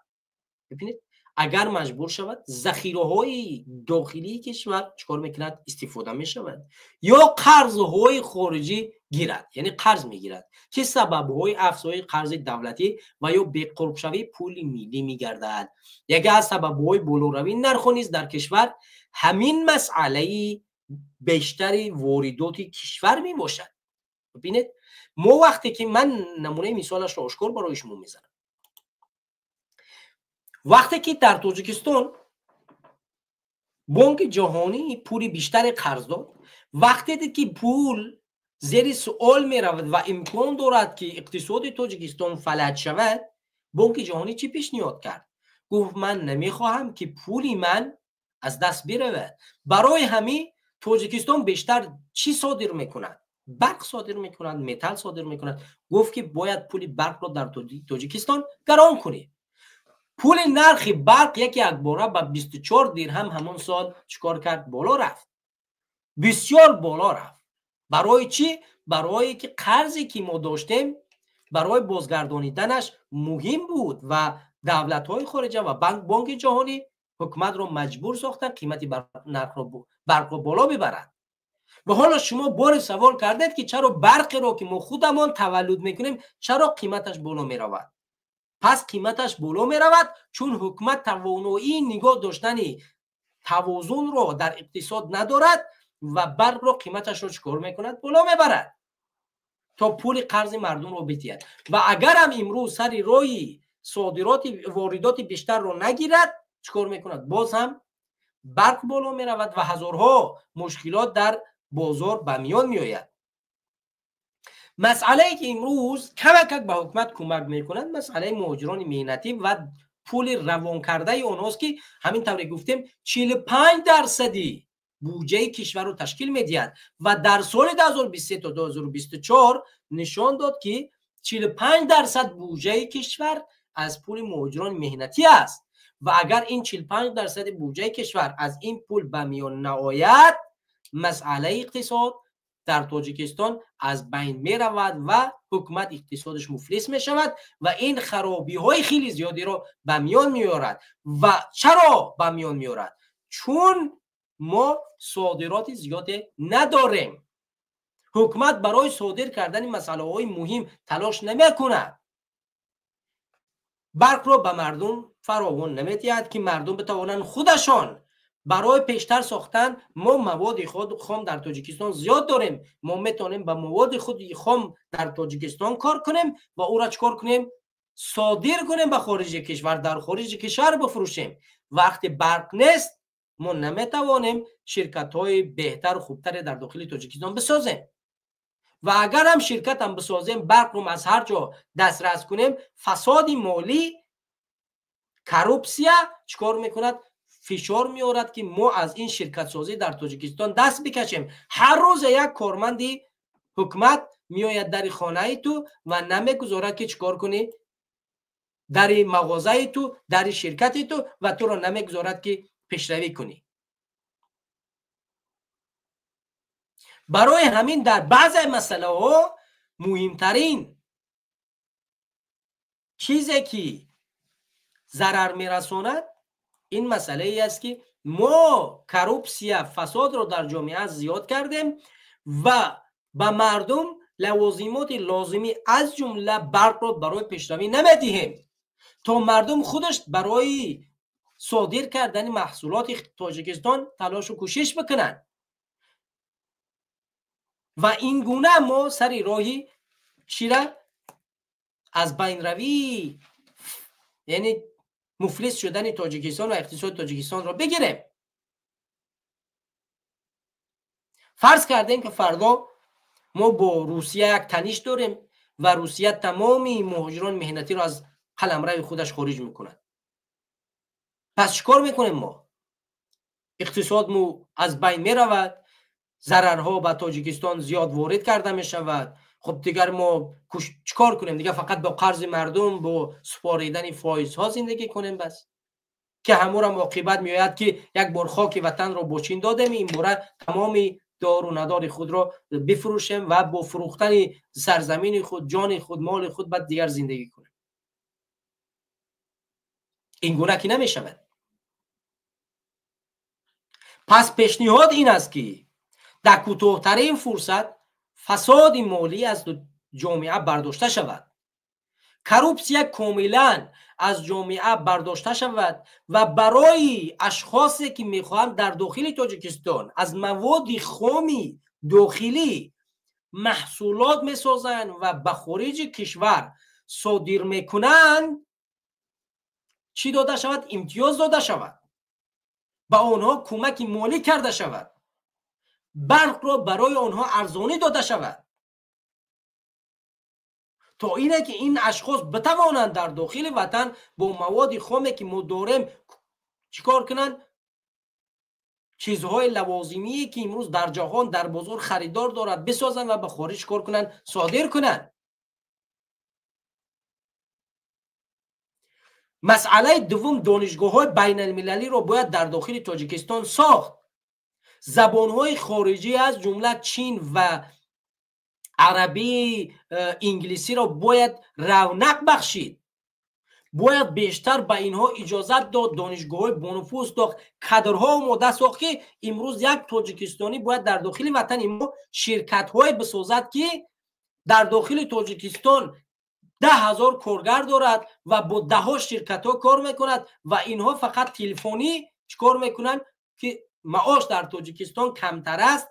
Бибинед, агар маҷбур шавад, захираҳои дохилии кишвар чикор мекунад? Истифода мешавад ё қарзҳои хориҷӣ гирад, яъне қарз мегирад, ки сабабҳои афзоиши қарзи давлатӣ ва ё беқурбшавии пули миллӣ мегардад. Яке аз сабабҳои болоравии нархҳо низ дар кишвар ҳамин масъалаи бештари воридоти кишвар мебошад. Бибинед, мо вақте ки ман намунаи мисолашро ошкор барои шумо мезанам, вақте ки дар Тоҷикистон Бонки Ҷаҳонӣ пули бештаре қарз дод, вақте дид, ки пул зери суол меравад ва имкон дорад, ки иқтисоди Тоҷикистон фалаҷ шавад, Бонки Ҷаҳонӣ чӣ пешниҳод кард? Гуфт: «Ман намехоҳам, ки пули ман аз даст биравад». Барои ҳамин Тоҷикистон бештар чӣ содир мекунад? Барқ содир мекунад, металл содир мекунад. Гуфт, ки бояд пули барқро дар Тоҷикистон гарон кунед. Пули нархи барқ яке якбора ба 24 дирҳам ҳамон сол чикор кард? Боло рафт, бисёр боло рафт. Барои чӣ? Барое ки қарзе, ки мо доштем, барои бозгардониданаш муҳим буд ва давлатҳои хориҷа ва Бонки Ҷаҳонӣ ҳукуматро маҷбур сохтанд қимати барқро боло бибарад. Ва ҳоло шумо боре савол кардед, ки чаро барқеро, ки мо худамон таваллуд мекунем, чаро қиматаш боло меравад? Пас қиматаш боло меравад, чун ҳукумат тавоноии нигоҳ доштани тавозунро дар иқтисод надорад ва барқро қиматашро чӣ кор мекунад? Боло мебарад, то пули қарзи мардумро бидиҳад. Ва агарам имрӯз сари роҳи содироти воридоти бештарро нагирад, чӣ кор мекунад? Боз ҳам барқ боло меравад ва ҳазорҳо мушкилот дар бозор ба миён меояд. Масъалае, ки имрӯз камакак ба ҳукумат кӯмак мекунад, масъалаи муҳоҷирони меҳнатӣ ва пули равонкардаи онҳост, ки ҳамин тавре гуфтем, 45% буҷаи кишварро ташкил медиҳад ва дар соли 2023 то 2024 нишон дод, ки 45% буҷаи кишвар аз пули муҳоҷирони меҳнатӣ аст. Ва агар ин 45% буҷаи кишвар аз ин пул ба миён наояд, масъалаи иқтисод дар Тоҷикистон аз байн меравад ва ҳукумат иқтисодаш муфлис мешавад ва ин харобиҳои хеле зиёдиро ба миён меорад. Ва чаро ба миён меорад? Чун мо содироти зиёде надорем. Ҳукумат барои содир кардани масъалаҳои муҳим талош намекунад. Барқро ба мардум фаровон намедиҳад, ки мардум битавонанд худашон барои пештар сохтан. Мо маводи хом дар Тоҷикистон зиёд дорем, мо метавонем ба маводи худи хом дар Тоҷикистон кор кунем ва ӯро чикор кунем? Содир кунем ба хориҷи кишвар, дар хориҷи кишвар бифурӯшем. Вақте барқ нест, мо наметавонем ширкатҳои беҳтару хубтаре дар дохили Тоҷикистон бисозем. Ва агар ҳам ширкатам бисозем, барқро аз ҳар ҷо дастрас кунем, фасоди молӣ, коррупсия чикор мекунад? Фишор меорад, ки мо аз ин ширкатсозӣ дар Тоҷикистон даст бикашем. Ҳар рӯза як корманди ҳукумат меояд дари хонаи ту ва намегузорад, ки чикор кунӣ? Дари мағозаи ту, дари ширкати ту, ва туро намегузорад, ки пешравӣ кунӣ. Барои ҳамин дар баъзе масъалаҳо муҳимтарин чизе, ки зарар мерасонад, ин масъалае аст, ки мо коррупсия, фасодро дар ҷомеа зиёд кардем ва ба мардум лавозимоти лозимӣ, аз ҷумла барқро, барои пешравӣ намедиҳем, то мардум худаш барои содир кардани маҳсулоти Тоҷикистон талошу кӯшиш бикунанд. Ва ин гуна мо сари роҳи чира аз байнравӣ, яъне муфлис шудани Тоҷикистон ва иқтисоди Тоҷикистонро бигирем. Фарз кардем, ки фардо мо бо Русия як таниш дорем ва Русия тамоми муҳоҷирони меҳнатиро аз қаламрави худаш хориҷ мекунад. Пас чӣ кор мекунем мо? Иқтисодмо аз байн меравад, зарарҳо ба Тоҷикистон зиёд ворид карда мешавад. Хуб, дигар мо чӣ кор кунем? Дигар фақат бо қарзи мардум, бо супоридани фоизҳо зиндагӣ кунем, бас ки ҳамурам оқибат меояд, ки як бор хоки ватанро бо чин додем, ин бора тамоми дору надори худро бифурӯшем ва бо фурӯхтани сарзамини худ, ҷони худ, моли худ баъд дигар зиндагӣ кунем. Ин гуна ки намешавад. Пас пешниҳод ин аст, ки дар кӯтоҳтарин фурсат фасоди молӣ аз ҷомеа бардошта шавад, коррупсия комилан аз ҷомеа бардошта шавад ва барои ашхосе, ки мехоҳанд дар дохили Тоҷикистон аз маводи хоми дохилӣ маҳсулот месозанд ва ба хориҷи кишвар содир мекунанд, чӣ дода шавад? Имтиёз дода шавад, ба онҳо кӯмаки молӣ карда шавад, барқро барои онҳо арзонӣ дода шавад, то ине ки ин ашхос битавонанд дар дохили ватан бо маводи хоме, ки мо дорем, чӣ кор кунанд? Чизҳои лавозимие, ки имрӯз дар ҷаҳон, дар бозор харидор дорад, бисозанд ва ба хориҷ кор кунанд, содир кунанд. Масъалаи дуввум: донишгоҳҳои байналмилалиро бояд дар дохили Тоҷикистон сохт. Забонҳои хориҷӣ, аз ҷумла чин ва арабӣ, инглисиро бояд равнақ бахшид. Бояд бештар ба инҳо иҷозат дод, донишгоҳҳои бонуфуз сохт, кадрҳо омода сохт, ки имрӯз як тоҷикистонӣ бояд дар дохили ватани мо ширкатҳое бисозад, ки дар дохили Тоҷикистон 10 000 коргар дорад ва бо даҳҳо ширкатҳо кор мекунад ва инҳо фақат телефонӣ чӣ кор мекунанд, ки маош дар Тоҷикистон камтар аст.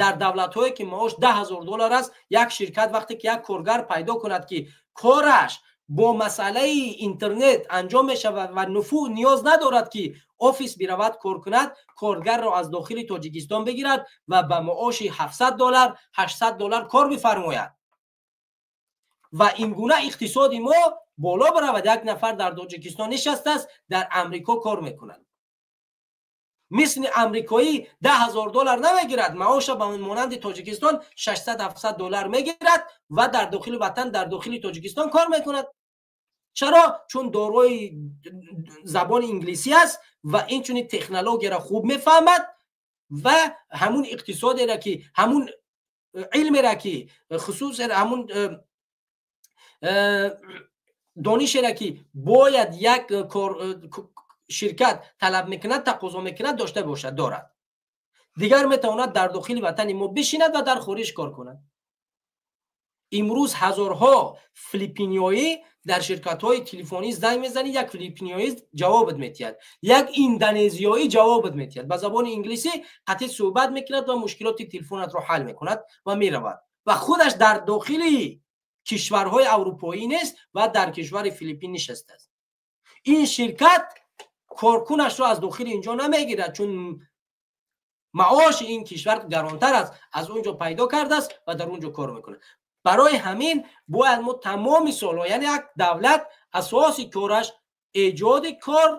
Дар давлатҳое, ки маош 10 000 доллар аст, як ширкат вақте ки як коргар пайдо кунад, ки кораш бо масъалаи интернет анҷом мешавад ва нуфуз ниёз надорад, ки офис биравад, кор кунад, коргарро аз дохили Тоҷикистон бигирад ва ба маоши 700 доллар, 800 доллар кор бифармояд ва ин гуна иқтисоди мо боло биравад. Як нафар дар Тоҷикистон нишастааст, дар Амрико кор мекунад, мисли амрикоӣ 10 000 доллар намегирад маоша, ба монанди Тоҷикистон 600, 700 доллар мегирад ва дар дохили ватан, дар дохили Тоҷикистон кор мекунад. Чаро? Чун дорои забони инглисӣ аст ва инчунин технологияро хуб мефаҳмад ва ҳамун иқтисодеро, ки ҳамун илмеро, ки хусусан ҳамун донишеро, ки бояд як ширкат талаб мекунад, тақозо мекунад, дошта бошад, дорад. Дигар метавонад дар дохили ватани мо бишинад ва дар хориҷ кор кунад. Имрӯз ҳазорҳо филиппиниёӣ дар ширкатҳои телефонӣ занг мезанӣ, як филиппиниёӣ ҷавобат метиҳад, як индонезиёӣ ҷавобат метиҳад, ба забони инглисӣ қатъи суҳбат мекунад ва мушкилоти телефонатро ҳал мекунад ва меравад. Ва худаш дар дохили кишварҳои аврупоӣ нест ва дар кишвари Филиппин нишастааст. Ин ширкат коркунашро аз дохили инҷо намегирад, чун маоши ин кишвар гаронтар аст, аз он ҷо пайдо кардааст ва дар он ҷо кор мекунад. Барои ҳамин бояд мо тамоми солҳо, яъне як давлат асоси кораш эҷоди кор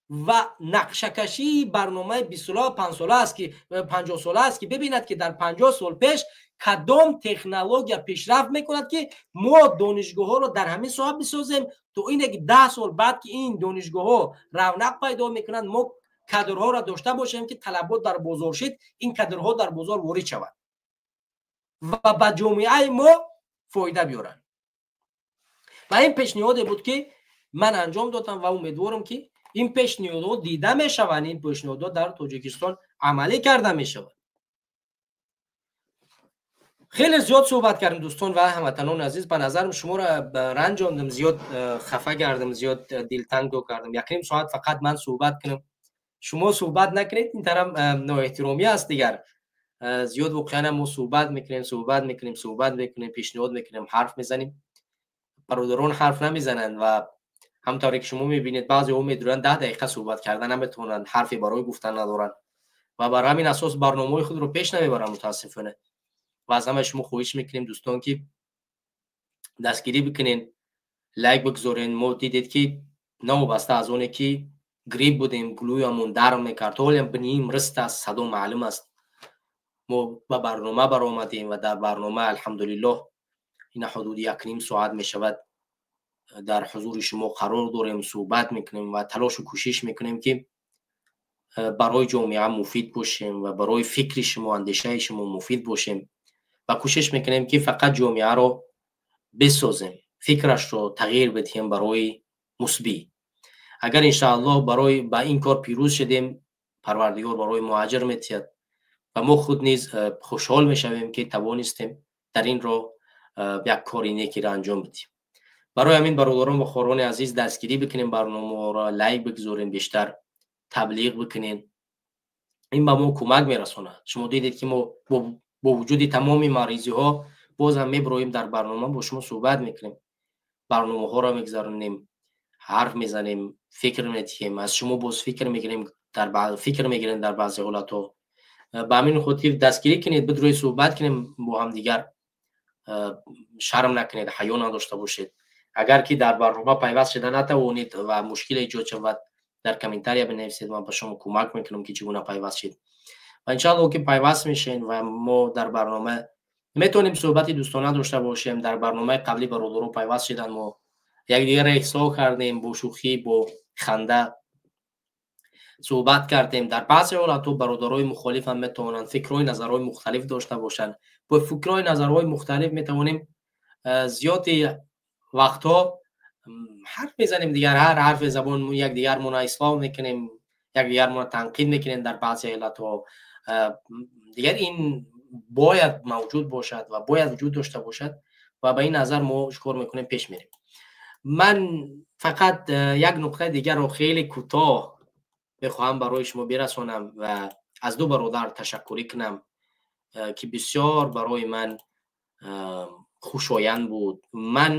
ва нақшакашии барномаи 20 сола, 5 сола аст, ки 50 сола аст, ки бибинад, ки дар 50 сол пеш кадом технология пешрафт мекунад, ки мо донишгоҳҳоро дар ҳамин соҳа бисозем, то ине ки 10 сол баъд, ки ин донишгоҳҳо равнақ пайдо мекунанд, мо кадрҳоро дошта бошем, ки талабот дар бозор шид, ин кадрҳо дар бозор ворид шавад ва ба ҷомеаи мо фоида биёранд. Ва ин пешниҳоде буд, ки ман анҷом додам, ва умедворам, ки ин пешниҳодҳо дида мешаванд, ин пешниҳодҳо дар Тоҷикистон амалӣ карда мешавад. Хеле зиёд суҳбат кардем, дӯстон ва ҳамватанони азиз. Ба назарам, шуморо ранҷондам, зиёд хафа кардам, зиёд дилтанго кардам. Якним соат фақат ман суҳбат кунам, шумо суҳбат накунед, ин тараф ноэҳтиромӣ аст. Дигар зиёд воқеан мо суҳбат мекунем, суҳбат мекунем, суҳбат мекунем, пешниҳод мекунем, ҳарф мезанем, бародарон ҳарф намезананд. Ва ҳамтавре ки шумо мебинед, баъзеҳо медуранд, 10 дақиқа суҳбат карда наметавонанд, ҳарфе барои гуфтан надоранд ва бар ҳамин асос барномаҳои худро пеш намебаранд, мутаассифона. Ва аз ҳамаи шумо хоҳиш мекунем, дӯстон, ки дастгирӣ бикунен, лайк бигзорен. Мо дидед, ки новобаста аз оне ки грипп будем, гулӯямон дарм мекард, ҳолиам биним рыст аст, садо маълум аст, мо ба барнома баромадем ва дар барнома, алҳамдулиллоҳ, ина ҳудуди якним соат мешавад, дар ҳузури шумо қарор дорем, суҳбат мекунем ва талошу кӯшиш мекунем, ки барои ҷомеа муфид бошем ва барои фикри шумо, андешаи шумо муфид бошем. Ва кӯшиш мекунем, ки фақат ҷомеаро бисозем, фикрашро тағйир бидиҳем барои мусбӣ. Агар, иншааллоҳ, барои ба ин кор пирӯз шудем, Парвардигор барои мо аҷр метиҳад ва мо худ низ хушҳол мешавем, ки тавонистем дар ин роҳ як кори некиро анҷом бидиҳем. Барои ҳамин, бародарон ва хоҳарони азиз, дастгирӣ бикунем барномаро, лайк бигзорем, бештар таблиғ бикунем, ин ба мо кӯмак мерасонад. Шумо дидед, ки мо бо вуҷуди тамоми маризиҳо бозам мебироем, дар барнома бо шумо суҳбат мекунем, барномаҳоро мегузаронем, ҳарф мезанем, фикр метиҳем, аз шумо боз фикр мегирем, фикр мегирем дар баъзе ҳолатҳо. Ба ҳамин хотир дастгирӣ кунед, бидрои суҳбат кунем бо ҳамдигар, шарм накунед, ҳаё надошта бошед. Агар ки дар барнома пайваст шуда натавонед ва мушкил эҷод шавад, дар комментария бинависед, ман ба шумо кӯмак мекунам, ки чӣ гуна пайваст шед. Ва иншаалло, ки пайваст мешен ва мо дар барнома метавонем суҳбати дӯстона дошта бошем. Дар барномаи қаблӣ бародаро пайваст шуданд, мо якдигарро эҳсо кардем, бо шӯхӣ, бо ханда суҳбат кардем. Дар баъзе ҳолатҳо бародарои мухолиф ҳам метавонанд фикрҳои, назарҳои мухталиф дошта бошанд. Бо фикрҳои, назарҳои мухталиф метавонем зиёди вақтҳо ҳарф мезанем. Дигар ҳар ҳарфи забон якдигармона ислоҳ мекунем, якдигармона танқид мекунем дар баъзе ҳолатҳо. Дигар ин бояд мавҷуд бошад ва бояд вуҷуд дошта бошад ва ба ин назар мо чикор мекунем, пеш мерем. Ман фақат як нуқтаи дигарро хеле кӯтоҳ мехоҳам барои шумо бирасонам ва аз ду бародар ташаккурӣ кунам, ки бисёр барои ман хушоянд буд. Ман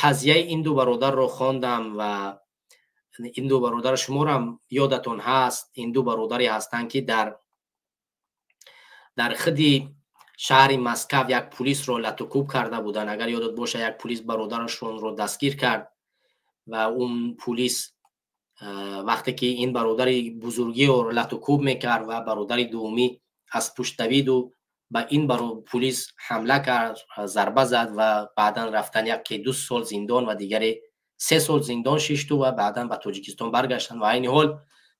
қазияи ин ду бародарро хондам ва ин ду бародар, шуморам ёдатон ҳаст, ин ду бародаре ҳастанд, ки дар худи шаҳри Москав як пулисро латукӯб карда буданд. Агар ёдат боша, як пулис бародарашонро дастгир кард ва он пулис вақте ки ин бародари бузургиро латукӯб мекард ва бародари дуввумӣ аз пушт давиду ба ин пулис ҳамла кард, зарба зад ва баъдан рафтан, яке 2 сол зиндон ва дигаре 3 сол зиндон шишту ва баъдан ба Тоҷикистон баргаштанд ва айни ҳол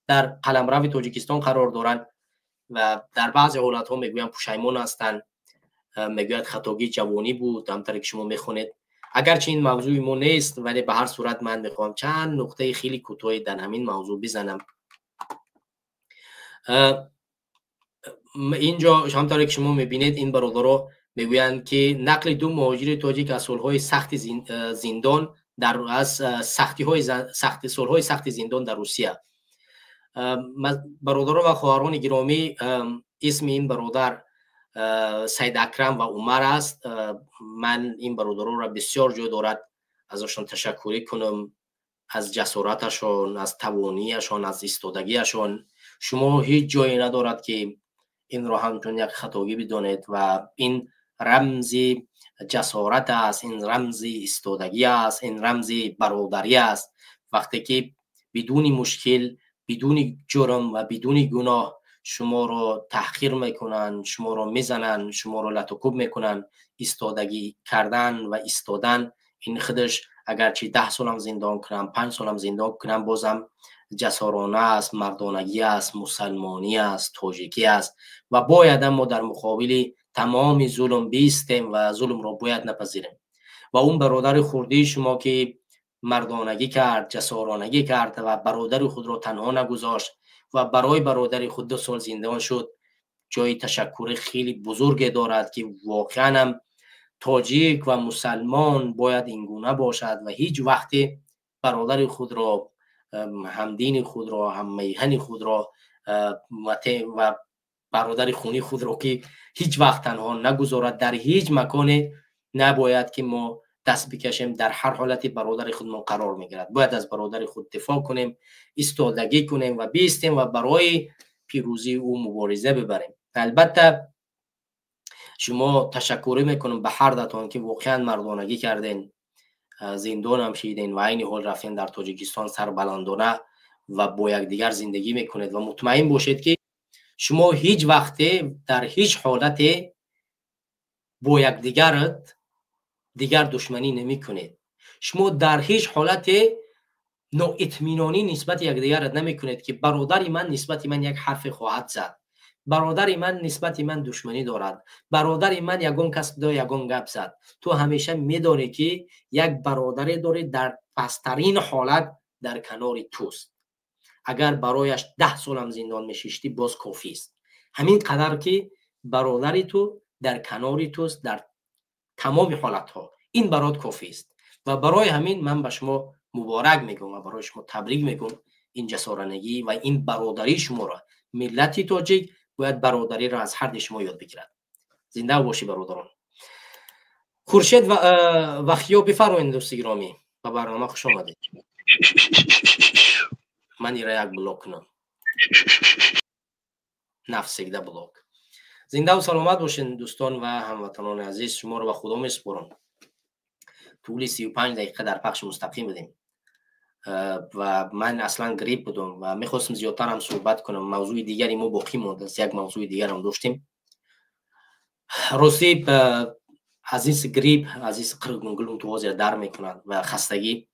дар қаламрави Тоҷикистон қарор доранд. Ва дар баъзе ҳолатҳо мегӯянд, пушаймон ҳастанд, мегӯяд, хатогии ҷавонӣ буд, ҳамтаре ки шумо мехонед. Агарчи ин мавзӯи мо нест, вале ба ҳар сурат ман мехоҳам чанд нуқтаи хеле кӯтоҳе дар ҳамин мавзӯъ бизанам. Инҷо, ҳамтавре ки шумо мебинед, ин бародаро Мегӯянд, ки нақли ду муҳоҷири тоҷик аз солҳои сахти зиндон дар аз сахтиҳои сахти солҳои сахти зиндон дар Русия. Бародарон ва хоҳарони гиромӣ, исми ин бародар Саид Акрам ва Умар аст. Ман ин бародаронро бисёр ҷой дорад азошон ташаккурӣ кунам, аз ҷасораташон, аз тавонияшон, аз истодагиашон. Шумо ҳеҷ ҷое надорад, ки инро ҳамчун як хатогӣ бидонед, ва ин рамзи ҷасорат аст, ин рамзи истодагӣ аст, ин рамзи бародарӣ аст. Вақте ки бидуни мушкил, бидуни ҷурм ва бидуни гуноҳ шуморо таҳқир мекунанд, шуморо мезананд, шуморо латукӯб мекунанд, истодагӣ кардан ва истодан, ин худаш агарчи 10 солам зиндон кунам, 5 солам зиндон кунам, бозам ҷасорона аст, мардонагӣ аст, мусалмонӣ аст, тоҷикӣ аст. Ва боядам мо дар муқобили тамоми зулм биистем ва зулмро бояд напазирем. Ва он бародари хурдии шумо, ки мардонагӣ кард, ҷасоронагӣ кард ва бародари худро танҳо нагузошт ва барои бародари худ 2 сол зиндон шуд, ҷои ташаккури хеле бузурге дорад, ки воқеанам тоҷик ва мусалмон бояд ин гуна бошад ва ҳеҷ вақте бародари худро, ҳамдини худро, ҳаммиҳани худро ва бародари хуни худро, ки ҳеҷ вақт танҳо нагузорад. Дар ҳеҷ маконе набояд, ки мо даст бикашем. Дар ҳар ҳолати бародари худмон қарор мегирад, бояд аз бародари худ дифоъ кунем, истодагӣ кунем ва биистем ва барои пирӯзии ӯ мубориза бибарем. Албатта, шумо ташаккурӣ мекунам ба ҳар датон, ки воқеан мардонагӣ карден, зиндонам шиден ва айни ҳол рафтен, дар Тоҷикистон сарбаландона ва бо якдигар зиндагӣ мекунед. Ва мутмаин бошед, ки шумо ҳеҷ вақте, дар ҳеҷ ҳолате бо якдигарат дигар душманӣ намекунед. Шумо дар ҳеҷ ҳолате ноитминонӣ нисбати якдигарат намекунед, ки бародари ман нисбати ман як ҳарфе хоҳад зад, бародари ман нисбати ман душманӣ дорад, бародари ман ягон кас ягон гап зад. Ту ҳамеша медонӣ, ки як бародаре дорӣ, дар пасттарин ҳолат дар канори туст. Агар барояш 10 солам зиндон мешиштӣ, боз кофист, ҳамин қадар ки бародари ту дар канори туст дар тамоми ҳолатҳо, ин барот кофист. Ва барои ҳамин ман ба шумо муборак мегӯм ва барои шумо табрик мегӯм ин ҷасоранагӣ ва ин бародарии шуморо. Миллати тоҷик бояд бародариро аз ҳарди шумо ёд бигирад. Зинда бошӣ, бародарон. Хуршед Вахиё, бифармоед, дӯсти гиромӣ, ба барнома хуш омадед. Ман ира як блок кунам, навсегда блок. Зиндаву саломат бошед, дӯстон ва ҳамватанони азиз. Шуморо ба Худо месупорам. Тӯли 35 дақиқа дар пахши мустақим будем ва ман аслан грипп будум ва мехостам зиёдтарам суҳбат кунам. Мавзӯи дигари мо боқӣ мондааст, як мавзӯи дигарам доштем. Ростӣ, азиз, грипп, азиз, қиргунгулум ту ҳозир дар мекунад ва хастагӣ.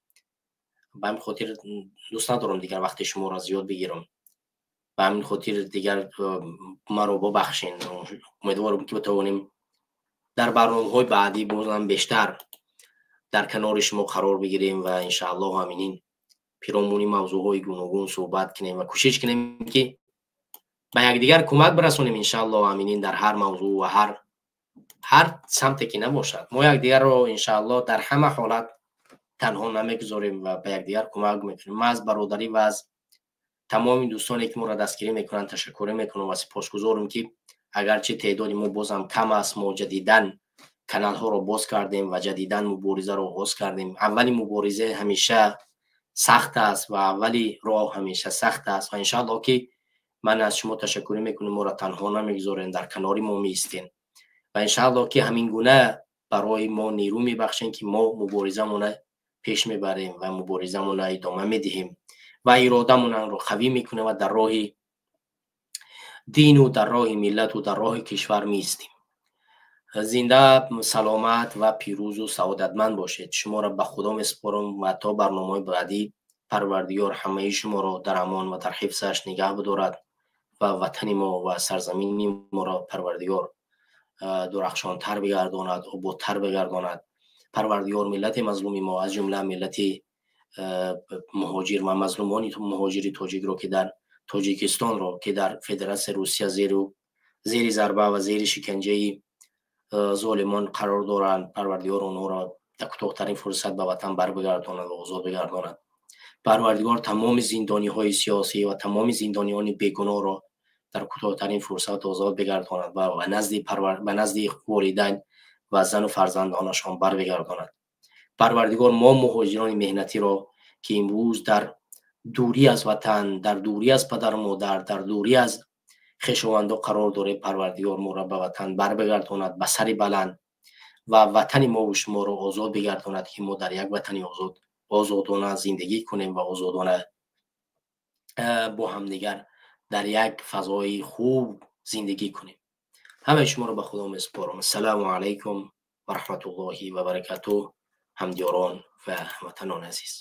Ба ҳамин хотир дӯст надорам дигар вақти шуморо зиёд бигирам. Ба ҳамин хотир дигар маро бубахшен. Умедворам, ки битавонем дар барномаҳои баъдӣ бозам бештар дар канори шумо қарор бигирем ва иншааллоҳ ҳаминин пиромуни мавзӯъҳои гуногун суҳбат кунем ва кӯшиш кунем, ки ба якдигар кӯмак бирасонем. Иншааллоҳ, ҳаминин дар ҳар мавзӯъ ва ҳар самте ки набошад, мо якдигарро иншааллоҳ дар ҳама ҳолат танҳо намегузорем ва ба якдигар кӯмак мекунем. Ман аз бародарӣ ва аз тамоми дӯстоне, ки моро дастгирӣ мекунанд, ташаккурӣ мекунам ва сипосгузорам, ки агарчи теъдоди мо бозам кам аст, мо ҷадидан каналҳоро боз кардем ва ҷадидан муборизаро оғоз кардем. Аввали мубориза ҳамеша сахт аст ва аввали роҳ ҳамеша сахт аст. Ва иншааллоҳ, ки ман аз шумо ташаккурӣ мекунем, моро танҳо намегузорем, дар канори мо меистем ва иншааллоҳ, ки ҳамин гуна барои мо нерӯ мебахшем, ки мо муборизамона пеш мебарем ва муборизамона идома медиҳем ва иродамонро қавӣ мекунем ва дар роҳи дину дар роҳи миллату дар роҳи кишвар меистем. Зинда, саломат ва пирӯзу саодатманд бошед. Шуморо ба Худо месупорам ва то барномаҳои баъдӣ Парвардигор ҳамаи шуморо дар амон ва дар ҳифзаш нигаҳ бидорад ва ватани мо ва сарзамини моро Парвардигор дурахшонтар бигардонад, ободтар бигардонад. Парвардигор миллати мазлуми мо, аз ҷумла миллати муҳоҷир ва мазлумони муҳоҷири тоҷикро, ки дар Тоҷикистонро, ки дар Федератсияи Русия зери зарба ва зери шиканҷаи золимон қарор доранд, Парвардигор онҳоро дар кӯтоҳтарин фурсат ба ватан барбигардонад ва озод бигардонад. Парвардигор тамоми зиндониҳои сиёсӣ ва тамоми зиндониёни бегуноҳро дар кӯтоҳтарин фурсат озод бигардонад ва ба назди волидайн ва зану фарзандонашон барбигардонад. Парвардигор мо муҳоҷирони меҳнатиро, ки имрӯз дар дурӣ аз ватан, дар дурӣ аз падару модар, дар дурӣ аз хешовандо қарор дорем, Парвардигор моро ба ватан барбигардонад ба сари баланд ва ватани мову шуморо озод бигардонад, ки мо дар як ватани озод озодона зиндагӣ кунем ва озодона бо ҳамдигар дар як фазои хуб зиндагӣ кунем. Ҳамаи шуморо ба Худо месупорам. Ассалому алайкум ва раҳматуллоҳи ва баракатуҳ, ҳамдиёрон ва ҳамватанони азиз.